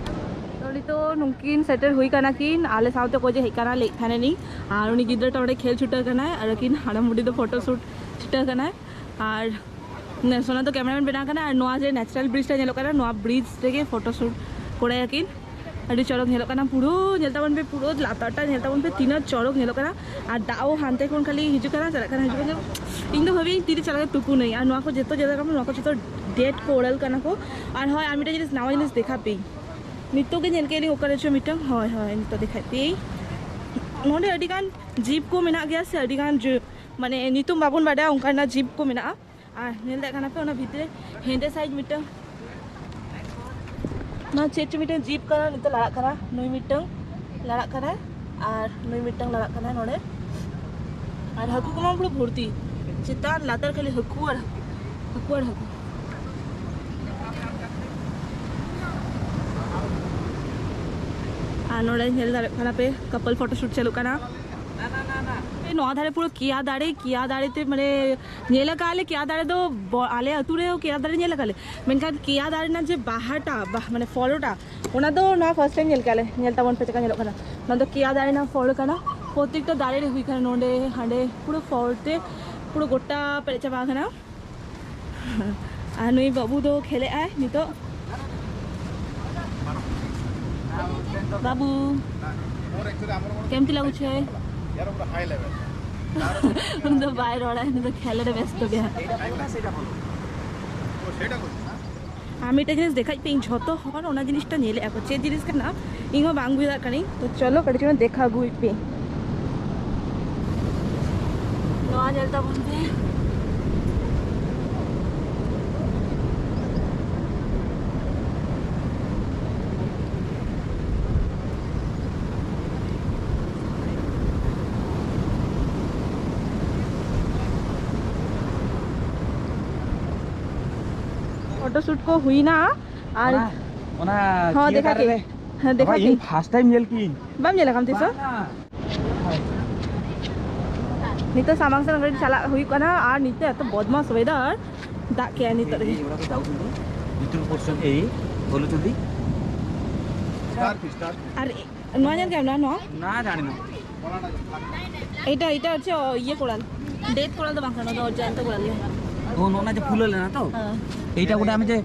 ᱛᱚ ᱱᱤᱛᱚᱜ ᱱᱩᱠᱤᱱ ᱥᱮᱴᱮᱨ ᱦᱩᱭ ᱠᱟᱱᱟ ᱠᱤᱱ, ᱟᱞᱮ ᱥᱟᱶᱛᱮ ᱚᱠᱚᱭ ᱡᱮ ᱦᱮᱡ ᱠᱟᱱᱟ ᱞᱟᱹᱭᱮᱫ ᱛᱟᱦᱮᱱᱤᱧ, ᱟᱨ ᱩᱱᱤ ᱜᱤᱫᱽᱨᱟᱹ ᱴᱟ ᱚᱸᱰᱮ ᱠᱷᱮᱞ ᱪᱷᱩᱴᱟᱹᱣ ᱠᱟᱱᱟᱭ, ᱟᱨ ᱟᱹᱠᱤᱱ ᱦᱟᱲᱟᱢ ᱵᱩᱰᱷᱤ ᱫᱚ ᱯᱷᱳᱴᱳ ᱥᱩᱴ ᱪᱷᱩᱴᱟᱹᱣ ᱠᱟᱱᱟᱭ᱾ ᱟᱨ ᱥᱳᱱᱟ ᱫᱚ ᱠᱮᱢᱮᱨᱟᱢᱮᱱ ᱵᱮᱱᱟᱣ ᱠᱟᱱᱟ, ᱟᱨ ᱱᱚᱣᱟ ᱡᱮ ᱱᱮᱪᱟᱨᱟᱞ ᱵᱨᱤᱡᱽ ᱴᱟ ᱧᱮᱞᱚᱜ ᱠᱟᱱᱟ, ᱱᱚᱣᱟ ᱵᱨᱤᱡᱽ ᱨᱮᱜᱮ ᱯᱷᱳᱴᱳ ᱥᱩᱴ ᱠᱚᱨᱟᱭᱟᱠᱤᱱ᱾ ᱟᱹᱰᱤ ᱪᱚᱨᱚᱠ ᱧᱮᱞᱚᱜ ᱠᱟᱱᱟ, ᱯᱩᱨᱟᱹ ᱧᱮᱞ ᱛᱟᱵᱚᱱ ᱯᱮ, ᱯᱩᱨᱟᱹ ᱞᱟᱛᱟᱨ ᱴᱟ ᱧᱮᱞ ᱛᱟᱵᱚᱱ ᱯᱮ, ᱛᱤᱱᱟᱹᱜ ᱪᱚᱨᱚᱠ ᱧᱮᱞᱚᱜ ᱠᱟᱱᱟ᱾ ᱟᱨ ᱫᱟᱜ ᱦᱚᱸ ᱦᱟᱱᱛᱮ ᱠᱷᱚᱱ ᱠᱷᱟᱹᱞᱤ ᱦᱤᱡᱩᱜ ᱠᱟᱱᱟ, ᱪᱟᱞᱟᱜ ᱠᱟᱱᱟ, ᱦᱤᱡᱩᱜ ᱠᱟᱱᱟ᱾ ᱤᱧ ᱫᱚ ᱵᱷᱟᱵᱤᱭᱟᱹᱧ ᱛᱤᱨᱮ ᱪᱟᱞᱟᱣ ᱠᱟᱛᱮ ᱛᱩᱯᱩᱱᱟᱹᱧ᱾ ᱟᱨ ᱱᱚᱣᱟ ᱠᱚ ᱡᱚᱛᱚ ᱡᱟᱭᱜᱟ ᱠᱟᱱᱟ, ᱱᱚᱣᱟ ᱠᱚ ᱡᱚᱛᱚ ᱰᱮᱴ ᱠᱚ ᱚᱲᱟᱞ ᱠᱟᱱᱟ ᱠᱚ᱾ ᱟᱨ ᱦᱳᱭ, ᱟᱨ ᱢᱤᱫᱴᱮᱱ ᱡᱤᱱᱤᱥ, ᱱᱟᱣᱟ ᱡᱤᱱᱤᱥ ᱫᱮᱠᱷᱟ ᱯᱮ, ᱱᱤᱛᱚᱜ ᱜᱮ ᱧᱮᱞ ᱠᱮᱫ ᱞᱤᱧ ᱚᱠᱟᱨᱮ ᱪᱚ ᱢᱤᱫᱴᱟᱝ, ᱦᱳᱭ, ᱦᱳᱭ, ᱱᱤᱛᱚᱜ ᱫᱮᱠᱷᱟᱭ ᱯᱮ᱾ ᱱᱚᱰᱮ ᱟᱹᱰᱤ ᱜᱟᱱ ᱡᱤᱯ ᱠᱚ ᱢᱮᱱᱟᱜ ᱜᱮᱭᱟ ᱥᱮ, ᱟᱹᱰᱤ ᱜᱟᱱ ᱡᱤ-, ᱢᱟᱱᱮ ᱧᱩᱛᱩᱢ ᱵᱟᱵᱚᱱ ᱵᱟᱰᱟᱭᱟ, ᱚᱱᱠᱟᱱᱟᱜ ᱡᱤᱯ ᱠᱚ ᱢᱮᱱᱟᱜᱼᱟ᱾ ᱟᱨ ᱧᱮᱞ ᱫᱟᱲᱮᱭᱟᱜ ᱠᱟᱱᱟ ᱯᱮ ᱚᱱᱟ ᱵᱷᱤᱛᱨᱤ ᱨᱮ ᱦᱮᱸᱫᱮ ᱥᱟᱭᱤᱡ ᱢᱤᱫᱴᱟᱝ, ᱱᱚᱣᱟ ᱪᱮᱫ ᱪᱚ ᱢᱤᱫᱴᱟᱝ ᱡᱤᱯ ᱠᱟᱱᱟ, ᱱᱤᱛᱚᱜ ᱞᱟᱲᱟᱜ ᱠᱟᱱᱟ, ᱱᱩᱭ ᱢᱤᱫᱴᱟᱝ ᱞᱟᱲᱟᱜ ᱠᱟᱱᱟᱭ ᱟᱨ ᱱᱩᱭ ᱢᱤᱫᱴᱟᱝ ᱞᱟᱲᱟᱜ ᱠᱟᱱᱟᱭ ᱱᱚᱰᱮ᱾ ᱟᱨ ᱦᱟᱹᱠᱩ ᱠᱚᱢᱟ ᱯᱩᱨᱟᱹ ᱵᱷᱚᱨᱛᱤ, ᱪᱮᱛᱟᱱ ᱞᱟᱛᱟᱨ ᱠᱷᱟᱹᱞᱤ ᱦᱟᱹᱠᱩ ᱟᱨ ᱦᱟᱹᱠᱩ, ᱦᱟᱹᱠᱩ ᱟᱨ ᱦᱟᱹᱠᱩ᱾ ᱟᱨ ᱱᱚᱰᱮ ᱧᱮᱞ ᱫᱟᱲᱮᱭᱟᱜ ᱠᱟᱱᱟ ᱯᱮ, ᱠᱟᱯᱚᱞ ᱯᱷᱳᱴᱳ ᱥᱩᱴ ᱪᱟᱹᱞᱩᱜ ᱠᱟᱱᱟ᱾ ᱱᱚᱣᱟ ᱫᱷᱟᱨᱮ ᱯᱩᱨᱟᱹ ᱠᱮᱭᱟ ᱫᱟᱨᱮ, ᱠᱮᱭᱟ ᱫᱟᱨᱮ ᱛᱮ, ᱢᱟᱱᱮ, ᱧᱮᱞ ᱟᱠᱟᱫ ᱞᱮ ᱠᱮᱭᱟ ᱫᱟᱨᱮ ᱫᱚ ᱵᱚ-, ᱟᱞᱮ ᱟᱹᱛᱩ ᱨᱮ ᱠᱮᱭᱟ ᱫᱟᱨᱮ ᱧᱮᱞ ᱟᱠᱟᱫ ᱞᱮ, ᱢᱮᱱᱠᱷᱟᱱ ᱠᱮᱭᱟ ᱫᱟᱨᱮ ᱨᱮᱱᱟᱜ ᱡᱮ ᱵᱟᱦᱟᱴᱟ, ᱵᱟᱦ-, ᱢᱟᱱᱮ, ᱯᱷᱚᱞᱚᱴᱟ, ᱚᱱᱟ ᱫᱚ ᱱᱚᱣᱟ ᱯᱷᱟᱨᱥᱴ ᱴᱟᱭᱤᱢ ᱧᱮᱞ ᱠᱮᱫ ᱞᱮ᱾ ᱧᱮᱞ ᱛᱟᱵᱚᱱ ᱯᱮ ᱪᱮᱫᱠᱟ ᱧᱮᱞᱚᱜ ᱠᱟᱱᱟ᱾ ᱱᱚᱣᱟ ᱫᱚ ᱠᱮᱭᱟ ᱫᱟᱨᱮ ᱨᱮᱱᱟᱜ ᱯᱷᱚᱞ ᱠᱟᱱᱟ, ᱯᱨᱚᱛᱮᱠᱴᱟ ᱫᱟᱨᱮ ᱨᱮ ᱦᱩᱭ ᱠᱟᱱᱟ, ᱱᱚᱰᱮ ᱦᱟᱸᱰᱮ ᱯᱩᱨᱟᱹ ᱯᱷᱚᱞ ᱛᱮ ᱯᱩᱨᱟᱹ ᱜᱚᱴᱟ ᱯᱮᱨᱮᱡ ᱪᱟᱵᱟ ᱟᱠᱟᱱᱟ᱾ ᱟᱨ ᱱᱩᱭ ᱵᱟᱹᱵᱩ ᱫᱚ ᱠᱷᱮᱞᱮᱜ ᱟᱭ ᱱᱤᱛᱚᱜ᱾ ᱵᱟᱹᱵᱩ, ᱠᱮᱢᱛᱤ ᱞᱟᱜᱩᱪᱷᱮ? ᱩᱱᱤ ᱫᱚ ᱵᱟᱭ ᱨᱚᱲᱟ, ᱩᱱᱤ ᱫᱚ ᱠᱷᱮᱞ ᱨᱮ ᱵᱮᱥᱛᱚ ᱜᱮᱭᱟ᱾ ᱟᱨ ᱢᱤᱫᱴᱮᱡ ᱡᱤᱱᱤᱥ ᱫᱮᱠᱷᱟᱡ ᱯᱮ, ᱤᱧ ᱡᱷᱚᱛᱚ ᱦᱚᱲ ᱚᱱᱟ ᱡᱤᱱᱤᱥᱴᱟ ᱧᱮᱞᱮᱜᱼᱟ ᱠᱚ, ᱪᱮᱫ ᱡᱤᱱᱤᱥ ᱠᱟᱱᱟ ᱤᱧ ᱦᱚᱸ ᱵᱟᱝ ᱵᱩᱡᱷᱟᱹᱣ ᱫᱟᱲᱮᱭᱟᱜ ᱠᱟᱹᱱᱟᱹᱧ᱾ ᱛᱚ ᱪᱚᱞᱚ ᱠᱟᱹᱴᱤᱡ ᱪᱩᱞᱩᱝ ᱫᱮᱠᱷᱟ ᱟᱹᱜᱩᱭ ᱯᱮ᱾ ᱧᱮᱞ ᱛᱟᱵᱚᱱ ᱯᱮ᱾ ᱯᱷᱳᱴᱳ ᱥᱩᱴ ᱠᱚ ᱦᱩᱭᱱᱟ᱾ ᱟᱨ ᱚᱱᱟ, ᱚᱱᱟ ᱦᱚᱸ, ᱠᱤ ᱫᱮᱠᱷᱟ ᱚᱠᱟᱨᱮ ᱠᱮ᱾ ᱞᱮ? ᱦᱮᱸ, ᱫᱮᱠᱷᱟ ᱵᱟᱵᱟ, ᱠᱮ᱾ ᱤᱧ ᱯᱷᱟᱥᱴ ᱴᱟᱭᱤᱢ ᱧᱮᱞ ᱠᱤᱧ᱾ ᱵᱟᱢ ᱧᱮᱞ ᱟᱠᱟᱫ ᱛᱤᱥ ᱦᱚᱸ? ᱵᱟᱝᱟ᱾ ᱱᱤᱛᱚᱜ ᱥᱟᱢᱟᱝ ᱥᱮᱫ ᱜᱟᱹᱰᱤ ᱪᱟᱞᱟᱜ ᱦᱩᱭᱩᱜ ᱠᱟᱱᱟ, ᱟᱨ ᱱᱤᱛᱚᱜ ᱮᱛᱚ ᱵᱚᱫᱢᱟᱥ ᱳᱭᱮᱫᱟᱨ, ᱫᱟᱜ ᱠᱮᱜᱼᱟᱭ ᱱᱤᱛᱚᱜ ᱨᱮᱜᱮ᱾ ᱮᱭ, ᱚᱱᱟ ᱠᱚ ᱫᱟᱜ ᱩᱰᱩᱠ ᱫᱚ, ᱵᱷᱤᱛᱨᱤ ᱯᱳᱨᱥᱚᱱ, ᱮᱭ, ᱵᱚᱞᱚ ᱪᱚᱱᱫᱤ᱾ ᱟᱨ ᱱᱚᱣᱟ ᱧᱮᱞ ᱠᱮᱫᱟᱢ, ᱱᱚᱣᱟ, ᱱᱚᱣᱟ? না, জানি না। এটা, এটা হচ্ছে, ও, ইয়ে কোরাল। ডেথ কোরাল তো বাংলা, ওটা জ্যান্ত কোরাল, ইয়ে। ও, ᱱᱚᱜᱼᱚ ᱱᱟ ᱡᱮ ᱯᱷᱩᱞᱟᱹ ᱞᱮᱱᱟ ᱛᱚ? ᱦᱮᱸ᱾ এইটা গোটা আমি যে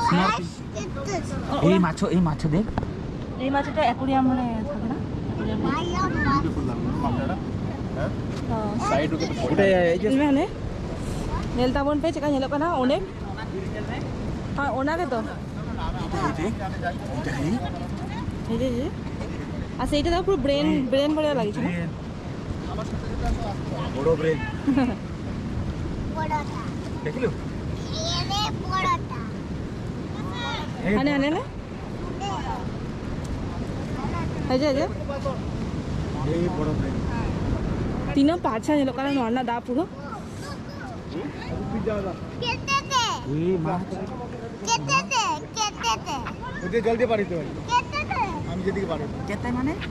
স্মরপিস। এই মাছ, এই মাছ দেখ। এই মাছটা অ্যাকোরিয়াম মানে থাকে না? ᱦᱮᱸ᱾ ᱜᱚᱴᱟ ᱮᱭ ᱡᱮ ᱧᱮᱞ ᱢᱮ ᱦᱟᱱᱮ᱾ ᱧᱮᱞ ᱛᱟᱵᱚᱱ ᱯᱮ ᱪᱮᱠᱟ ᱧᱮᱞᱚᱜ ᱠᱟᱱᱟ ᱚᱸᱰᱮ᱾ ᱦᱮᱸ, ᱚᱱᱟ ᱜᱮᱛᱚ᱾ ᱮᱭ ᱡᱮ, ᱮᱭ ᱡᱮ᱾ ᱮᱭ ᱡᱮ, ᱮᱭ ᱡᱮ। আর সেইটা দেখো পুরো ব্রেন, ব্রেন ভরে লাগিয়েছে না? ব্রেন। বড় ব্রেন। দেখিলু? এই ᱦᱟᱱᱮ, ᱦᱟᱱᱮ, ᱦᱟᱱᱮ᱾ ᱦᱮᱸ, ᱡᱮ, ᱡᱮ᱾ ᱛᱤᱱᱟᱹᱜ ᱯᱟᱪᱷᱟ ᱧᱮᱞᱚᱜ ᱠᱟᱱᱟ ᱱᱚᱣᱟ ᱨᱮᱱᱟᱜ ᱫᱟᱜ ᱯᱩᱨᱟᱹ᱾ ᱮᱭ ᱢᱟ᱾ ᱡᱚᱞᱫᱤ ᱯᱟᱨᱤ ᱛᱮ ᱵᱷᱟᱭ। ᱟᱢ ᱡᱚᱞᱫᱤ ᱯᱟᱨᱤ ᱛᱮ᱾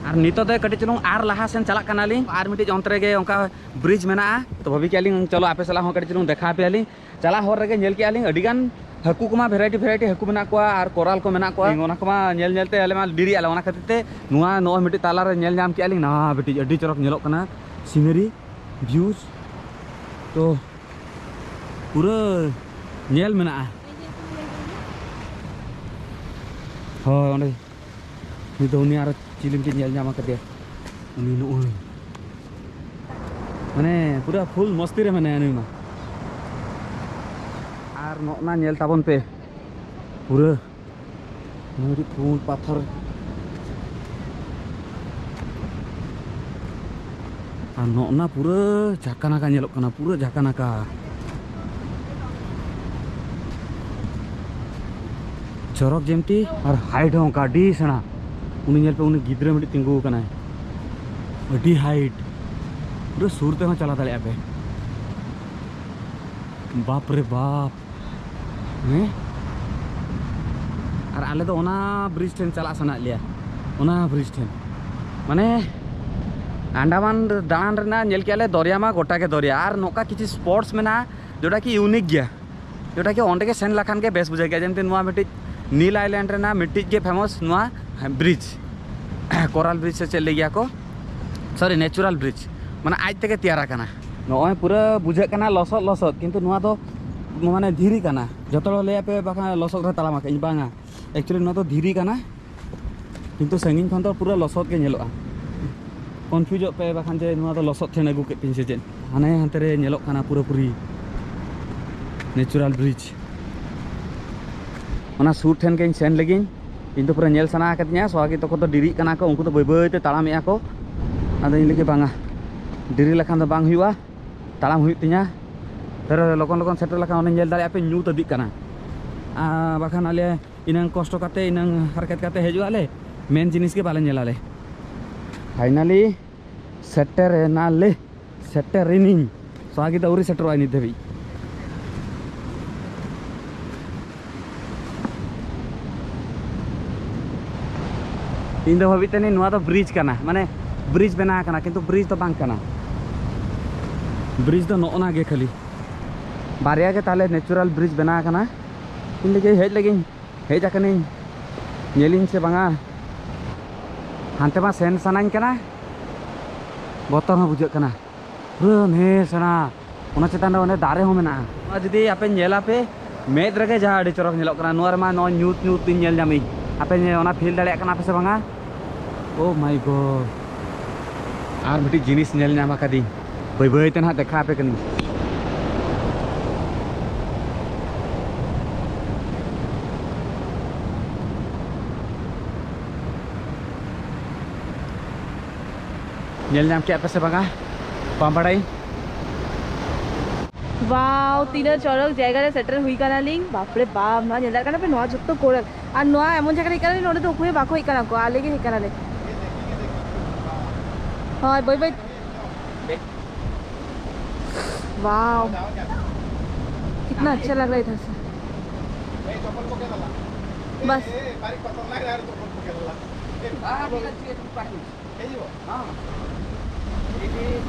ᱟᱨ ᱱᱤᱛᱚᱜ ᱫᱚ ᱠᱟᱹᱴᱤᱡ ᱪᱩᱞᱩᱝ ᱟᱨ ᱞᱟᱦᱟ ᱥᱮᱱ ᱪᱟᱞᱟᱜ ᱠᱟᱱᱟᱞᱤᱧ᱾ ᱟᱨ ᱢᱤᱫᱴᱤᱡ ᱚᱱᱛᱮ ᱨᱮᱜᱮ ᱚᱱᱠᱟ ᱵᱨᱤᱡᱽ ᱢᱮᱱᱟᱜᱼᱟ, ᱛᱚ ᱵᱷᱟᱵᱤ ᱠᱮᱜᱼᱟ ᱞᱤᱧ ᱪᱚᱞᱚ ᱟᱯᱮ ᱥᱟᱞᱟᱜ ᱦᱚᱸ ᱠᱟᱹᱴᱤᱡ ᱪᱩᱞᱩᱝ ᱫᱮᱠᱷᱟ ᱟᱯᱮᱭᱟᱞᱤᱧ᱾ ᱪᱟᱞᱟᱜ ᱦᱚᱨ ᱨᱮᱜᱮ ᱧᱮᱞ ᱠᱮᱜᱼᱟ ᱞᱤᱧ ᱟᱹᱰᱤ ᱜᱟᱱ ᱦᱟᱹᱠᱩ ᱠᱚᱢᱟ, ᱵᱷᱮᱨᱟᱭᱴᱤ ᱵᱷᱮᱨᱟᱭᱴᱤ ᱦᱟᱹᱠᱩ ᱢᱮᱱᱟᱜ ᱠᱚᱣᱟ ᱟᱨ ᱠᱳᱨᱟᱞ ᱠᱚ ᱢᱮᱱᱟᱜ ᱠᱚᱣᱟ᱾ ᱚᱱᱟ ᱠᱚᱢᱟ ᱧᱮᱞ ᱧᱮᱞ ᱛᱮ ᱟᱞᱮ ᱢᱟ ᱰᱮᱨᱤᱜ ᱟᱞᱮ, ᱚᱱᱟ ᱠᱷᱟᱹᱛᱤᱨ ᱛᱮ ᱱᱚᱣᱟ ᱱᱚᱜᱼᱚᱭ ᱢᱤᱫᱴᱤᱡ ᱛᱟᱞᱟ ᱨᱮ ᱧᱮᱞ ᱧᱟᱢ ᱠᱮᱜᱼᱟ ᱞᱤᱧ ᱱᱟᱣᱟ ᱢᱤᱫᱴᱤᱡ ᱟᱹᱰᱤ ᱪᱚᱨᱚᱠ ᱧᱮᱞᱚᱜ ᱠᱟᱱᱟ ᱥᱤᱱᱟᱨᱤ ᱵᱷᱤᱭᱩᱡᱽ᱾ ᱛᱚ ᱯᱩᱨᱟᱹ ᱧᱮᱞ ᱢᱮᱱᱟᱜᱼᱟ᱾ ᱦᱳᱭ, ᱚᱸᱰᱮ᱾ ᱩᱱᱤ ᱫᱚ ᱩᱱᱤ ᱟᱨᱚ ᱪᱤᱞᱤ ᱢᱤᱫᱴᱤᱡ ᱧᱮᱞ ᱧᱟᱢ ᱟᱠᱟᱫᱮᱭᱟ᱾ ᱩᱱᱤ ᱱᱩᱜᱼᱩᱭ᱾ ᱢᱟᱱᱮ ᱯᱩᱨᱟᱹ ᱯᱷᱩᱞ ᱢᱚᱥᱛᱤ ᱨᱮ ᱢᱮᱱᱟᱭᱟ ᱱᱩᱭ ᱢᱟ᱾ ᱟᱨ ᱱᱚᱜᱼᱱᱟ ᱧᱮᱞ ᱛᱟᱵᱚᱱ ᱯᱮ᱾ ᱯᱩᱨᱟᱹ ᱱᱩᱭ ᱢᱤᱫᱴᱤᱡ ᱯᱩᱸᱰ ᱯᱟᱛᱷᱚᱨ᱾ ᱱᱚᱜᱼᱱᱟ ᱯᱩᱨᱟᱹ ᱡᱷᱟᱠᱟ ᱱᱟᱠᱟ ᱧᱮᱞᱚᱜ ᱠᱟᱱᱟ, ᱯᱩᱨᱟᱹ ᱡᱷᱟᱠᱟ ᱱᱟᱠᱟ᱾ ᱪᱚᱨᱚᱠ ᱡᱮᱢᱛᱤ ᱟᱨ ᱦᱟᱭᱤᱴ ᱦᱚᱸ ᱚᱱᱠᱟ ᱟᱹᱰᱤ ᱥᱮᱬᱟ᱾ ᱩᱱᱤ ᱧᱮᱞ ᱯᱮ, ᱩᱱᱤ ᱜᱤᱫᱽᱨᱟᱹ ᱢᱤᱫᱴᱤᱡ ᱛᱤᱸᱜᱩ ᱟᱠᱟᱱᱟᱭ, ᱟᱹᱰᱤ ᱦᱟᱭᱤᱴ, ᱯᱩᱨᱟᱹ ᱥᱩᱨ ᱛᱮᱦᱚᱸ ᱪᱟᱞᱟᱣ ᱫᱟᱲᱮᱭᱟᱜᱼᱟ ᱯᱮ᱾ ᱵᱟᱯ ᱨᱮ ᱵᱟᱯ᱾ ᱦᱮᱸ? ᱟᱨ ᱟᱞᱮ ᱫᱚ ᱚᱱᱟ ᱵᱨᱤᱡᱽ ᱴᱷᱮᱱ ᱪᱟᱞᱟᱜ ᱥᱟᱱᱟᱭᱮᱫ ᱞᱮᱭᱟ, ᱚᱱᱟ ᱵᱨᱤᱡᱽ ᱴᱷᱮᱱ᱾ ᱢᱟᱱᱮ ᱟᱱᱰᱟᱢᱟᱱ ᱫᱟᱬᱟᱱ ᱨᱮᱱᱟᱜ ᱧᱮᱞ ᱠᱮᱜᱼᱟ ᱞᱮ, ᱫᱚᱨᱭᱟ ᱢᱟ ᱜᱚᱴᱟ ᱜᱮ ᱫᱚᱨᱭᱟ, ᱟᱨ ᱱᱚᱝᱠᱟ ᱠᱤᱪᱷᱩ ᱥᱯᱚᱴᱥ ᱢᱮᱱᱟᱜᱼᱟ ᱡᱮᱴᱟ ᱠᱤ ᱤᱭᱩᱱᱤᱠ ᱜᱮᱭᱟ, ᱡᱮᱴᱟ ᱠᱤ ᱚᱸᱰᱮ ᱜᱮ ᱥᱮᱱ ᱞᱮᱠᱷᱟᱱ ᱜᱮ ᱵᱮᱥ ᱵᱩᱡᱷᱟᱹᱜ ᱜᱮᱭᱟ᱾ ᱡᱮᱢᱛᱤ ᱱᱚᱣᱟ ᱢᱤᱫᱴᱤᱡ ᱱᱤᱞ ᱟᱭᱞᱮᱱᱰ ᱨᱮᱱᱟᱜ ᱢᱤᱫᱴᱤᱡ ᱜᱮ ᱯᱷᱮᱢᱟᱥ ᱱᱚᱣᱟ ᱵᱨᱤᱡᱽ, ᱠᱳᱨᱟᱞ ᱵᱨᱤᱡᱽ ᱥᱮ ᱪᱮᱫ ᱞᱟᱹᱭ ᱜᱮᱭᱟ ᱠᱚ, ᱥᱚᱨᱤ, ᱱᱮᱪᱩᱨᱟᱞ ᱵᱨᱤᱡᱽ, ᱢᱟᱱᱮ ᱟᱡ ᱛᱮᱜᱮ ᱛᱮᱭᱟᱨ ᱟᱠᱟᱱᱟ᱾ ᱱᱚᱜᱼᱚᱭ ᱯᱩᱨᱟᱹ ᱵᱩᱡᱷᱟᱹᱜ ᱠᱟᱱᱟ ᱞᱚᱥᱚᱫ ᱞᱚᱥᱚᱫ, ᱠᱤᱱᱛᱩ ᱱᱚᱣᱟ ᱫᱚ ᱢᱟᱱᱮ ᱫᱷᱤᱨᱤ ᱠᱟᱱᱟ᱾ ᱡᱚᱛᱚ ᱦᱚᱲ ᱞᱟᱹᱭᱟ ᱯᱮ ᱵᱟᱠᱷᱟᱱ ᱞᱚᱥᱚᱫ ᱨᱮ ᱛᱟᱲᱟᱢ ᱟᱠᱟᱫ ᱤᱧ, ᱵᱟᱝᱟ, ᱮᱠᱪᱩᱭᱮᱞᱤ ᱱᱚᱣᱟ ᱫᱚ ᱫᱷᱤᱨᱤ ᱠᱟᱱᱟ, ᱠᱤᱱᱛᱩ ᱥᱟᱺᱜᱤᱧ ᱠᱷᱚᱱ ᱫᱚ ᱯᱩᱨᱟᱹ ᱞᱚᱥᱚᱫ ᱜᱮ ᱧᱮᱞᱚᱜᱼᱟ᱾ ᱠᱚᱱᱯᱷᱤᱭᱩᱡᱚᱜ ᱯᱮ ᱵᱟᱠᱷᱟᱱ ᱡᱮ ᱱᱚᱣᱟ ᱫᱚ ᱞᱚᱥᱚᱫ ᱴᱷᱮᱱ ᱟᱹᱜᱩ ᱠᱮᱫ ᱯᱮᱭᱟᱧ ᱥᱮ ᱪᱮᱫ᱾ ᱦᱟᱱᱮ ᱦᱟᱱᱛᱮ ᱨᱮ ᱧᱮᱞᱚᱜ ᱠᱟᱱᱟ ᱯᱩᱨᱟᱹᱯᱩᱨᱤ ᱱᱮᱪᱩᱨᱟᱞ ᱵᱨᱤᱡᱽ᱾ ᱚᱱᱟ ᱥᱩᱨ ᱴᱷᱮᱱ ᱜᱮᱧ ᱥᱮᱱ ᱞᱮᱜᱤᱧ, ᱤᱧ ᱫᱚ ᱯᱩᱨᱟᱹ ᱧᱮᱞ ᱥᱟᱱᱟ ᱟᱠᱟᱫᱤᱧᱟ᱾ ᱥᱚᱦᱟᱜᱤ ᱛᱟᱠᱚ ᱫᱚ ᱰᱮᱨᱤᱜ ᱠᱟᱱᱟ ᱠᱚ, ᱩᱱᱠᱩ ᱫᱚ ᱵᱟᱹᱭ ᱵᱟᱹᱭ ᱛᱮ ᱛᱟᱲᱟᱢᱮᱜᱼᱟ ᱠᱚ᱾ ᱟᱫᱚ ᱤᱧ ᱞᱟᱹᱜᱤᱫ ᱵᱟᱝᱟ, ᱰᱮᱨᱤ ᱞᱮᱠᱷᱟᱱ ᱫᱚ ᱵᱟᱝ ᱦᱩᱭᱩᱜᱼᱟ, ᱛᱟᱲᱟᱢ ᱦᱩᱭᱩᱜ ᱛᱤᱧᱟ᱾ ᱯᱷᱮᱨ ᱞᱚᱜᱚᱱ ᱞᱚᱜᱚᱱ ᱥᱮᱴᱮᱨ ᱞᱮᱠᱷᱟᱱ ᱚᱱᱮ ᱧᱮᱞ ᱫᱟᱲᱮᱭᱟᱜᱼᱟ ᱯᱮ ᱧᱩᱛ ᱤᱫᱤᱜ ᱠᱟᱱᱟ᱾ ᱟᱨ ᱵᱟᱠᱷᱟᱱ ᱟᱞᱮ ᱤᱱᱟᱹᱝ ᱠᱚᱥᱴᱚ ᱠᱟᱛᱮ, ᱤᱱᱟᱹᱝ ᱦᱟᱨᱠᱮᱛ ᱠᱟᱛᱮ ᱦᱤᱡᱩᱜ ᱟᱞᱮ, ᱢᱮᱱ ᱡᱤᱱᱤᱥ ᱜᱮ ᱵᱟᱞᱮ ᱧᱮᱞ ᱟᱞᱮ᱾ ᱯᱷᱟᱭᱱᱟᱞᱤ ᱥᱮᱴᱮᱨ ᱮᱱᱟᱞᱮ, ᱥᱮᱴᱮᱨ ᱮᱱᱤᱧ᱾ ᱥᱚᱦᱟᱜᱤ ᱫᱚ ᱟᱹᱣᱨᱤ ᱥᱮᱴᱮᱨᱚᱜᱼᱟᱭ ᱱᱤᱛ ᱫᱷᱟᱹᱵᱤᱡ᱾ ᱤᱧ ᱫᱚ ᱵᱷᱟᱵᱤᱛ ᱛᱟᱦᱮᱱᱤᱧ ᱱᱚᱣᱟ ᱫᱚ ᱵᱨᱤᱡᱽ ᱠᱟᱱᱟ, ᱢᱟᱱᱮ ᱵᱨᱤᱡᱽ ᱵᱮᱱᱟᱣ ᱟᱠᱟᱱᱟ, ᱠᱤᱱᱛᱩ ᱵᱨᱤᱡᱽ ᱫᱚ ᱵᱟᱝ ᱠᱟᱱᱟ᱾ ᱵᱨᱤᱡᱽ ᱫᱚ ᱱᱚᱜᱼᱚ ᱱᱟ ᱜᱮ ᱠᱷᱟᱹᱞᱤ, ᱵᱟᱨᱭᱟ ᱜᱮ ᱛᱟᱦᱞᱮ ᱱᱮᱪᱩᱨᱟᱞ ᱵᱨᱤᱡᱽ ᱵᱮᱱᱟᱣ ᱟᱠᱟᱱᱟ᱾ ᱤᱧ ᱞᱟᱹᱜᱤᱫ ᱦᱮᱡ ᱞᱟᱹᱜᱤᱫ ᱦᱮᱡ ᱟᱠᱟᱱᱟᱹᱧ, ᱧᱮᱞᱤᱧ ᱥᱮ ᱵᱟᱝᱟ᱾ ᱦᱟᱱᱛᱮ ᱢᱟ ᱥᱮᱱ ᱥᱟᱱᱟᱧ ᱠᱟᱱᱟ, ᱵᱚᱛᱚᱨ ᱦᱚᱸ ᱵᱩᱡᱷᱟᱹᱜ ᱠᱟᱱᱟ᱾ ᱯᱩᱨᱟᱹ ᱱᱮ ᱥᱮᱬᱟ, ᱚᱱᱟ ᱪᱮᱛᱟᱱ ᱨᱮ ᱚᱱᱮ ᱫᱟᱨᱮ ᱦᱚᱸ ᱢᱮᱱᱟᱜᱼᱟ᱾ ᱱᱚᱣᱟ ᱡᱩᱫᱤ ᱟᱯᱮ ᱧᱮᱞᱟᱯᱮ, ᱢᱮᱫ ᱨᱮᱜᱮ ᱡᱟᱦᱟᱸ ᱟᱹᱰᱤ ᱪᱚᱨᱚᱠ ᱧᱮᱞᱚᱜ ᱠᱟᱱᱟ, ᱱᱚᱣᱟ ᱨᱮᱢᱟ ᱱᱚᱜᱼᱚᱭ ᱧᱩᱛ ᱧᱩᱛ ᱤᱧ ᱧᱮᱞ ᱧᱟᱢᱤᱧ᱾ ᱟᱯᱮ ᱧᱮ-, ᱚᱱᱟ ᱯᱷᱤᱞ ᱫᱟᱲᱮᱭᱟᱜ ᱠᱟᱱᱟ ᱯᱮ ᱥᱮ ᱵᱟᱝᱟ? Oh my God, ᱟᱨ ᱢᱤᱫᱴᱤᱡ ᱡᱤᱱᱤᱥ ᱧᱮᱞ ᱧᱟᱢ ᱟᱠᱟᱫᱤᱧ, ᱵᱟᱹᱭ ᱵᱟᱹᱭ ᱛᱮ ᱱᱟᱦᱟᱜ ᱫᱮᱠᱷᱟᱣ ᱟᱯᱮ ᱠᱟᱹᱱᱟᱹᱧ᱾ ᱧᱮᱞ ᱧᱟᱢ ᱠᱮᱫ ᱯᱮ ᱥᱮ ᱵᱟᱝᱟ? ᱵᱟᱢᱵᱟᱲᱟᱭ᱾ ᱵᱟᱣ, ᱛᱤᱱᱟᱹᱜ ᱪᱚᱨᱚᱠ ᱡᱟᱭᱜᱟ ᱨᱮ ᱥᱮᱴᱮᱨ ᱦᱩᱭ ᱠᱟᱱᱟᱞᱤᱧ᱾ ᱵᱟᱯ ᱨᱮ ᱵᱟᱯ, ᱱᱚᱣᱟ ᱧᱮᱞ ᱫᱟᱲᱮᱭᱟᱜ ᱠᱟᱱᱟ ᱯᱮ, ᱱᱚᱣᱟ ᱡᱚᱛᱚ ᱠᱚᱨᱟᱞ᱾ ᱟᱨ ᱱᱚᱣᱟ ᱮᱢᱚᱱ ᱡᱟᱭᱜᱟ ᱨᱮ ᱦᱮᱡ ᱠᱟᱱᱟᱞᱤᱧ, ᱱᱚᱰᱮ ᱫᱚ ᱚᱠᱚᱭ ᱦᱚᱸ ᱵᱟᱠᱚ ᱦᱮᱡ ᱠᱟᱱᱟ ᱠᱚ, ᱟᱞᱮ ᱜᱮ ᱦᱮᱡ ᱠᱟᱱᱟᱞᱮ᱾ ᱦᱳᱭ, ᱵᱟᱹᱭ ᱵᱟᱹᱭ᱾ वाओ, कितना अच्छा लग रहा है इधर से। बस।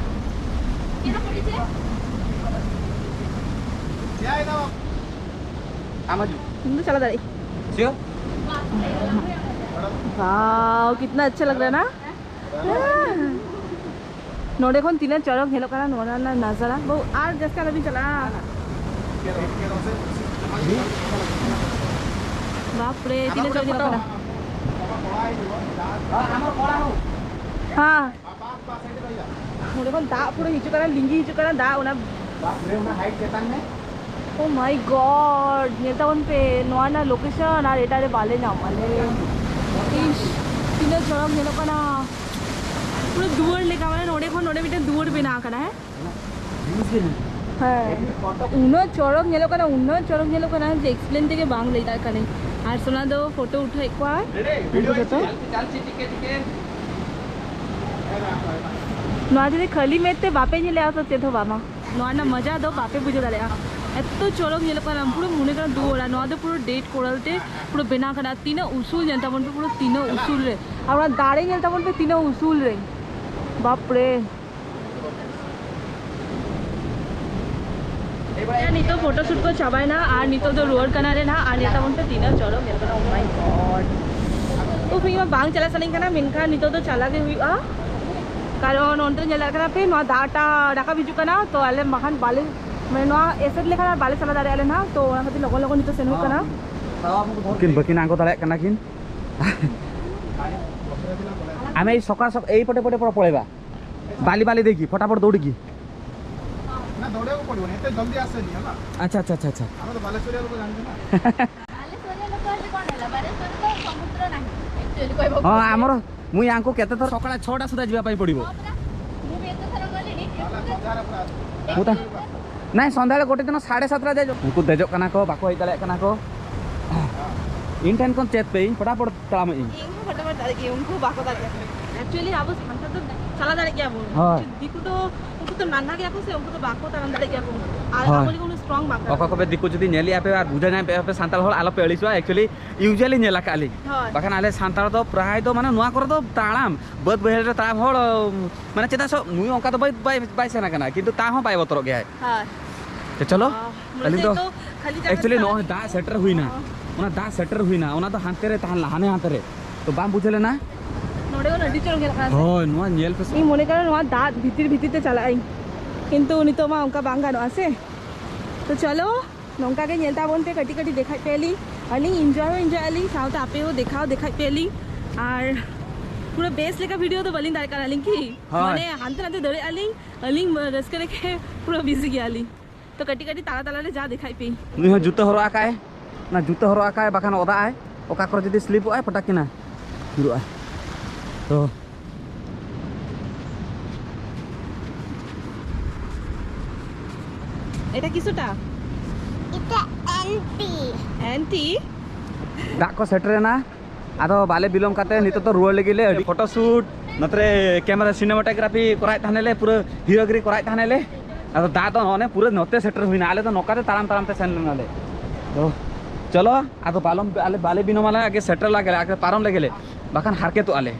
ᱤᱧ ᱫᱚ ᱪᱟᱞᱟᱣ ᱫᱟᱲᱮᱭᱟᱜ᱾ वाओ, कितना अच्छा लग रहा है ना। ᱱᱚᱰᱮ ᱠᱷᱚᱱ ᱛᱤᱱᱟᱹᱜ ᱪᱚᱨᱚᱠ ᱧᱮᱞᱚᱜ ᱠᱟᱱᱟ ᱱᱚᱣᱟ ᱨᱮᱱᱟᱜ ᱱᱟᱡᱟᱨᱟ᱾ ᱵᱟᱹᱵᱩ, ᱟᱨ ᱡᱟᱹᱥᱛᱤ ᱟᱞᱚᱵᱤᱱ ᱪᱟᱞᱟᱜᱼᱟ᱾ ᱵᱟᱯ ᱨᱮ, ᱛᱤᱱᱟᱹᱜ ᱪᱚᱨᱚᱠ ᱧᱮᱞᱚᱜ ᱠᱟᱱᱟ᱾ ᱦᱮᱸ᱾ ᱱᱚᱰᱮ ᱠᱷᱚᱱ ᱫᱟᱜ ᱯᱩᱨᱟᱹ ᱦᱤᱡᱩᱜ ᱠᱟᱱᱟ, ᱞᱤᱸᱜᱤ ᱦᱤᱡᱩᱜ ᱠᱟᱱᱟ ᱫᱟᱜ, ᱚᱱᱟ ᱵᱟᱯ ᱨᱮ, ᱚᱱᱟ ᱦᱟᱭᱤᱴ ᱪᱮᱛᱟᱱ ᱨᱮ᱾ Oh my God, ᱧᱮᱞ ᱛᱟᱵᱚᱱ ᱯᱮ, ᱱᱚᱣᱟ ᱨᱮᱱᱟᱜ ᱞᱳᱠᱮᱥᱚᱱ ᱟᱨ ᱮᱴᱟᱜ ᱨᱮ ᱵᱟᱞᱮ ᱧᱟᱢᱟ ᱞᱮ᱾ ᱤᱥ, ᱛᱤᱱᱟᱹᱜ ᱪᱚᱨᱚᱠ ᱧᱮᱞᱚᱜ ᱠᱟᱱᱟ᱾ ᱯᱩᱨᱟᱹ ᱫᱩᱣᱟᱹᱨ ᱞᱮᱠᱟ, ᱢᱟᱱᱮ ᱱᱚᱰᱮ ᱠᱷᱚᱱ ᱱᱚᱰᱮ ᱢᱤᱫᱴᱮᱱ ᱫᱩᱣᱟᱹᱨ ᱵᱮᱱᱟᱣ ᱟᱠᱟᱱᱟ, ᱦᱮᱸ? ᱦᱮᱸ, ᱩᱱᱟᱹᱜ ᱪᱚᱨᱚᱠ ᱧᱮᱞᱚᱜ ᱠᱟᱱᱟ, ᱩᱱᱟᱹᱜ ᱪᱚᱨᱚᱠ ᱧᱮᱞᱚᱜ ᱠᱟᱱᱟ ᱡᱮ explain ᱛᱮᱜᱮ ᱵᱟᱝ ᱞᱟᱹᱭ ᱫᱟᱲᱮᱭᱟᱜ ᱠᱟᱹᱱᱟᱹᱧ᱾ ᱟᱨ ᱥᱳᱱᱟ ᱫᱚ ᱯᱷᱳᱴᱳ ᱩᱴᱷᱟᱹᱣᱮᱫ ᱠᱚᱣᱟᱭ, ᱩᱱᱠᱩ ᱡᱚᱛᱚ᱾ ᱱᱚᱣᱟ ᱡᱩᱫᱤ ᱠᱷᱟᱹᱞᱤ ᱢᱮᱫ ᱛᱮ ᱵᱟᱯᱮ ᱧᱮᱞᱮᱜᱼᱟ ᱛᱚ ᱪᱮᱫ ᱦᱚᱸ ᱵᱟᱝᱟ᱾ ᱱᱚᱣᱟ ᱨᱮᱱᱟᱜ ᱢᱚᱡᱟ ᱫᱚ ᱵᱟᱯᱮ ᱵᱩᱡᱷᱟᱹᱣ ᱫᱟᱲᱮᱭᱟᱜᱼᱟ᱾ ᱮᱛᱚ ᱪᱚᱨᱚᱠ ᱧᱮᱞᱚᱜ ᱠᱟᱱᱟ, ᱯᱩᱨᱟᱹ ᱢᱚᱱᱮ ᱠᱟᱱᱟ ᱫᱩᱣᱟᱹᱨᱟ᱾ ᱱᱚᱣᱟ ᱫᱚ ᱯᱩᱨᱟᱹ ᱰᱮᱴ ᱠᱳᱨᱟᱞ ᱛᱮ ᱯᱩᱨᱟᱹ ᱵᱮᱱᱟᱣ ᱠᱟᱱᱟ᱾ ᱛᱤᱱᱟᱹᱜ ᱩᱥᱩᱞ ᱧᱮᱞ ᱛᱟᱵᱚᱱ ᱯᱮ, ᱯᱩᱨᱟᱹ ᱛᱤᱱᱟᱹᱜ ᱩᱥᱩᱞ ᱨᱮ, ᱟᱨ ᱚᱱᱟ ᱫᱟᱨᱮ ᱧᱮᱞ ᱛᱟᱵᱚᱱ ᱯᱮ ᱛᱤᱱᱟᱹᱜ ᱩᱥᱩᱞ ᱨᱮ, ᱵᱟᱯ ᱨᱮ᱾ ᱱᱤᱛᱚᱜ ᱯᱷᱳᱴᱳ ᱥᱩᱴ ᱠᱚ ᱪᱟᱵᱟᱭᱮᱱᱟ ᱟᱨ ᱱᱤᱛᱚᱜ ᱫᱚ ᱨᱩᱣᱟᱹᱲ ᱠᱟᱱᱟ ᱞᱮ ᱱᱟᱦᱟᱜ᱾ ᱟᱨ ᱧᱮᱞ ᱛᱟᱵᱚᱱ ᱯᱮ ᱛᱤᱱᱟᱹᱜ ᱪᱚᱨᱚᱠ ᱧᱮᱞᱚᱜ ᱠᱟᱱᱟ, oh my God᱾ ᱩᱯᱷ, ᱤᱧ ᱢᱟ ᱵᱟᱝ ᱪᱟᱞᱟᱜ ᱥᱟᱱᱟᱧ ᱠᱟᱱᱟ, ᱢᱮᱱᱠᱷᱟᱱ ᱱᱤᱛᱚᱜ ᱫᱚ ᱪᱟᱞᱟᱜ ᱜᱮ ᱦᱩᱭᱩᱜᱼᱟ, ᱠᱟᱨᱚᱱ ᱚᱱᱛᱮ ᱧᱮᱞ ᱫᱟᱲᱮᱭᱟᱜ ᱠᱟᱱᱟ ᱯᱮ ᱱᱚᱣᱟ ᱫᱟᱜ ᱴᱟ ᱨᱟᱠᱟᱵ ᱦᱤᱡᱩᱜ ᱠᱟᱱᱟ, ᱛᱚ ᱟᱞᱮ ᱵᱟᱠᱷᱟᱱ ᱵᱟᱞᱮ, ᱢᱟᱱᱮ ᱱᱚᱣᱟ ᱮᱥᱮᱫ ᱞᱮᱠᱷᱟᱱ ᱟᱨ ᱵᱟᱞᱮ ᱪᱟᱞᱟᱣ ᱫᱟᱲᱮᱭᱟᱜᱼᱟ ᱞᱮ ᱱᱟᱦᱟᱜ, ᱛᱚ ᱚᱱᱟ ᱠᱷᱟᱹᱛᱤᱨ ᱞᱚᱜᱚᱱ ᱞᱚᱜᱚᱱ ᱱᱤᱛᱚᱜ ᱥᱮᱱ ᱦᱩᱭᱩᱜ ᱠᱟᱱᱟ᱾ ᱩᱱᱠᱤᱱ ᱵᱟᱹᱠᱤᱱ ᱟᱬᱜᱚ ᱫᱟᱲᱮᱭᱟᱜ ᱠᱟᱱᱟ ᱠᱤᱱ᱾ ଆମେ ଏଇ ସକାଳ ସକ-, ଏଇପଟେ ପଟେ ପୁରା ପଳେଇବା। ବାଲି ବାଲି ଦେଇକି ଫଟାଫଟ ଦୌଡ଼ିକି। ନା, ଦୌଡ଼ିବାକୁ ପଡ଼ିବନି, ଏତେ ଜଲ୍ଦି ଆସେନି ହେଲା। ଆଚ୍ଛା, ଆଚ୍ଛା, ଆଚ୍ଛା, ଆଚ୍ଛା। ଆମେ ତ ବାଲେଶ୍ୱରିଆ ଲୋକ, ଜାଣିଛୁ ନା। ବାଲେଶ୍ୱରିଆ ଲୋକ ହେଲେ କ'ଣ ହେଲା? ବାଲେଶ୍ୱରରେ ତ ସମୁଦ୍ର ନାହିଁ, actually କହିବାକୁ ହଁ, ଗଲେ। ଆମର, ମୁଁ ୟାଙ୍କୁ କେତେ ଥର ସକାଳ ଛଅଟା ସୁଦ୍ଧା ଯିବା ପାଇଁ ପଡ଼ିବ। ହଁ ପରା। ମୁଁ ବି ଏତେ ଥର ଗଲିଣି, କିନ୍ତୁ ᱢᱩᱛᱟ᱾ ᱱᱟᱭ ᱥᱚᱱᱫᱷᱟᱲ ᱜᱚᱴᱮ ᱫᱤᱱ ᱥᱟᱲᱮ ᱥᱟᱛᱴᱟ ᱫᱮᱡᱚᱜ᱾ ᱩᱱᱠᱩ ᱫᱮᱡᱚᱜ ᱠᱟᱱᱟ ᱠᱚ, ᱵᱟᱠᱚ ᱦᱮᱡ ᱫᱟᱲᱮᱭᱟᱜ ᱠᱟᱱᱟ ᱠᱚ᱾ ᱤᱧ ᱴᱷᱮᱱ ᱠᱷᱚᱱ ᱪᱮᱫ ᱯᱮ, ᱤᱧ ᱯᱷᱚᱴᱟᱯᱷᱚᱴ ᱛᱟᱲᱟᱢᱮᱫ ᱟᱹᱧ᱾ ᱤᱧ ᱦᱚᱸ ᱯᱷᱚᱴᱟᱯᱷᱚᱴ ᱫᱟᱲᱮᱭᱟᱜ ᱜᱤᱭᱟᱹᱧ, ᱩᱱᱠᱩ ᱵᱟᱠᱚ ᱫᱟᱲᱮᱭᱟᱜᱼᱟ᱾ Actually ᱟᱵᱚ ᱥᱟᱱᱛᱟᱲ ᱫᱚ ᱪᱟᱞᱟᱣ ᱫᱟᱲᱮᱭᱟᱜ ᱜᱮᱭᱟ ᱵᱚᱱ᱾ ᱦᱳᱭ᱾ ᱫᱤᱠᱩ ᱫᱚ, ᱩᱱᱠᱩ ᱫᱚ ᱱᱟᱱᱦᱟ ᱜᱮᱭᱟ ᱠᱚ ᱥᱮ, ᱩᱱᱠᱩ ᱫᱚ ᱵᱟᱠᱚ ᱛᱟᱲᱟᱢ ᱫᱟᱲᱮᱭᱟᱜ ᱜᱮᱭᱟ ᱠᱚ᱾ ᱟᱨ ᱦᱳᱭ᱾ ᱟᱵᱚ ᱞᱮᱠᱟ ᱩᱱᱟᱹᱜ strong ᱵᱟᱝ ᱠᱟᱱᱟ᱾ ᱚᱠᱟ ᱠᱚᱯᱮ ᱫᱤᱠᱩ ᱡᱩᱫᱤ ᱧᱮᱞ ᱮᱜᱼᱟ ᱯᱮ ᱟᱨ ᱵᱩᱡᱷᱟᱹᱣ ᱧᱟᱢ ᱯᱮ ᱟᱯᱮ ᱥᱟᱱᱛᱟᱲ ᱦᱚᱲ, ᱟᱞᱚᱯᱮ ᱟᱹᱲᱤᱥᱚᱜᱼᱟ᱾ Actually usually ᱧᱮᱞ ᱟᱠᱟᱫ ᱞᱤᱧ᱾ ᱦᱳᱭ᱾ ᱵᱟᱠᱷᱟᱱ ᱟᱞᱮ ᱥᱟᱱᱛᱟᱲ ᱫᱚ ᱯᱨᱟᱭ ᱫᱚ ᱢᱟᱱᱮ ᱱᱚᱣᱟ ᱠᱚᱨᱮ ᱫᱚ ᱛᱟᱲᱟᱢ, ᱵᱟᱹᱫᱽ ᱵᱟᱹᱭᱦᱟᱹᱲ ᱨᱮ ᱛᱟᱲᱟᱢ ᱦᱚᱲ, ᱢᱟᱱᱮ ᱪᱮᱫᱟᱜ ᱥᱮ ᱱᱩᱭ ᱚᱱᱠᱟ ᱫᱚ ᱵᱟᱭ, ᱵᱟᱭ, ᱵᱟᱭ ᱥᱮᱱ ᱟᱠᱟᱱᱟ, ᱠᱤᱱᱛᱩ ᱛᱟᱣ ᱦᱚᱸ ᱵᱟᱭ ᱵᱚᱛᱚᱨᱚᱜ ᱜᱮᱭᱟᱭ᱾ ᱦᱳᱭ᱾ ᱛᱚ ᱪᱚᱞᱚ, ᱚ, ᱢᱚᱱᱮ ᱟᱹᱞᱤᱧ ᱫᱚ ᱫᱚ ᱠᱷᱟᱹᱞᱤ ᱡᱟᱸᱜᱟ actually ᱛᱮ ᱱᱚᱜᱼᱚᱭ ᱫᱟᱜ ᱥᱮᱴᱮᱨ ᱦᱩᱭᱱᱟ, ᱚ᱾ ᱚᱱᱟ ᱫᱟᱜ ᱥᱮᱴᱮᱨ ᱦᱩᱭᱱᱟ, ᱚᱱᱟ ᱫᱚ ᱦᱟᱱᱛᱮ ᱨᱮ ᱛᱟᱦᱮᱸ ᱞᱮᱱᱟ, ᱦᱟᱱᱮ ᱦᱟᱱᱛᱮ ᱨᱮ, ᱛᱚ ᱵᱟᱝ ᱵᱩᱡᱷᱟᱹᱣ ᱞᱮᱱᱟ? ᱱᱚᱰᱮ ᱠᱷᱚᱱ ᱟᱹᱰᱤ ᱪᱚᱨᱚᱠ ᱧᱮᱞᱚᱜ ᱠᱟᱱᱟ ᱥᱮ? ᱦᱳᱭ, ᱱᱚᱣᱟ ᱧᱮᱞ ᱯᱮ ᱥᱮ᱾ ᱤᱧ ᱢᱚᱱᱮ ᱠᱟᱱᱟ ᱱᱚᱣᱟ ᱫᱟᱜ ᱵᱷᱤᱛᱤᱨ ᱵᱷᱤᱛᱤᱨ ᱛᱮ ᱪᱟᱞᱟᱜ ᱟᱹᱧ, ᱠᱤᱱᱛᱩ ᱱᱤᱛᱚᱜ ᱢᱟ ᱚᱱᱠᱟ ᱵᱟᱝ ᱜᱟᱱᱚᱜᱼᱟ ᱥᱮ᱾ ᱛᱚ ᱪᱚᱞᱚ, ᱱᱚᱝᱠᱟ ᱜᱮ ᱧᱮᱞ ᱛᱟᱵᱚᱱ ᱯᱮ, ᱠᱟᱹᱴᱤᱡ ᱠᱟᱹᱴᱤᱡ ᱫᱮᱠᱷᱟᱭ ᱯᱮ ᱟᱹᱞᱤᱧ, ᱟᱹᱞᱤᱧ enjoy ᱦᱚᱸ enjoy ᱟᱹᱞᱤᱧ, ᱥᱟᱶᱛᱮ ᱟᱯᱮ ᱦᱚᱸ ᱫᱮᱠᱷᱟᱣ ᱫᱮᱠᱷᱟᱭ ᱯᱮ ᱟᱹᱞᱤᱧ᱾ ᱟᱨ ᱯᱩᱨᱟᱹ ᱵᱮᱥ ᱞᱮᱠᱟ video ᱫᱚ ᱵᱟᱹᱞᱤᱧ ᱫᱟᱲᱮᱭᱟᱜ ᱠᱟᱱᱟ ᱟᱹᱞᱤᱧ ᱠᱤ? ᱦᱳᱭ᱾ ᱢᱟᱱᱮ ᱦᱟᱱᱛᱮ ᱱᱟᱛᱮ ᱫᱟᱹᱲᱮᱜ ᱟᱹᱞᱤᱧ, ᱟᱹᱞᱤᱧ ᱨᱟᱹᱥᱠᱟᱹ ᱨᱮᱜᱮ ᱯᱩᱨᱟᱹ busy ᱜᱮᱭᱟᱞᱤᱧ᱾ ᱛᱚ ᱠᱟᱹᱴᱤᱡ ᱠᱟᱹᱴᱤᱡ ᱛᱟᱞᱟ ᱛᱟᱞᱟ ᱨᱮ ᱡᱟ ᱫᱮᱠᱷᱟᱭ ᱯᱮ᱾ ᱱᱩᱭ ᱦᱚᱸ ᱡᱩᱛᱟᱹ ᱦᱚᱨᱚᱜ ᱟᱠᱟᱫ ᱟᱭ, ᱚᱱᱟ ᱡᱩᱛᱟᱹ ᱦᱚᱨᱚᱜ ᱟᱠᱟᱫ ᱟᱭ, ᱵᱟᱠᱷᱟᱱ ᱚᱫᱟᱜ ᱟᱭ, ᱚᱠᱟ ᱠᱚᱨᱮ ᱡᱩᱫᱤ slipᱚᱜ ᱟᱭ ᱯᱚᱴᱟᱠ ᱠᱤᱱᱟ ᱧᱩᱨᱩᱜᱼᱟ᱾ ᱛᱚ ᱮᱴᱟ ᱠᱤᱥᱩᱴᱟ? এটা ᱮᱱᱴᱤ। ᱮᱱᱴᱤ? ᱫᱟᱜ ᱠᱚ ᱥᱮᱴᱮᱨᱮᱱᱟ᱾ ᱟᱫᱚ ᱵᱟᱞᱮ ᱵᱤᱞᱚᱢ ᱠᱟᱛᱮ ᱱᱤᱛᱚᱜ ᱫᱚ ᱨᱩᱣᱟᱹᱲ ᱞᱟᱹᱜᱤᱫ ᱞᱮ᱾ Photo shoot, ᱱᱚᱛᱮ ᱨᱮ camera cinematography ᱠᱚᱨᱟᱣᱮᱫ ᱛᱟᱦᱮᱱᱟᱞᱮ, ᱯᱩᱨᱟᱹ heroᱜᱤᱨᱤ ᱠᱚᱨᱟᱣᱮᱫ ᱛᱟᱦᱮᱱᱟᱞᱮ᱾ ᱟᱫᱚ ᱫᱟᱜ ᱫᱚ ᱱᱚᱜᱼᱚᱭ ᱯᱩᱨᱟᱹ ᱱᱚᱛᱮ ᱥᱮᱴᱮᱨ ᱦᱩᱭᱱᱟ, ᱟᱞᱮ ᱫᱚ ᱱᱚᱝᱠᱟ ᱛᱮ ᱛᱟᱲᱟᱢ ᱛᱟᱲᱟᱢ ᱛᱮ ᱥᱮᱱ ᱞᱮᱱᱟᱞᱮ᱾ ᱛᱚ ᱪᱚᱞᱚ, ᱟᱫᱚ ᱵᱟᱞᱚᱢ, ᱟᱞᱮ ᱵᱟᱞᱮ ᱵᱤᱞᱚᱢᱟᱞᱮ, ᱟᱜᱮ ᱥᱮᱴᱮᱨ ᱞᱟᱜᱮ ᱞᱮ, ᱟᱜᱮ ᱯᱟᱨᱚᱢ ᱞᱮᱜᱮ ᱞᱮ, ᱵᱟᱠᱷᱟᱱ ᱦᱟᱨᱠᱮᱛᱚᱜᱼᱟ ᱞᱮ᱾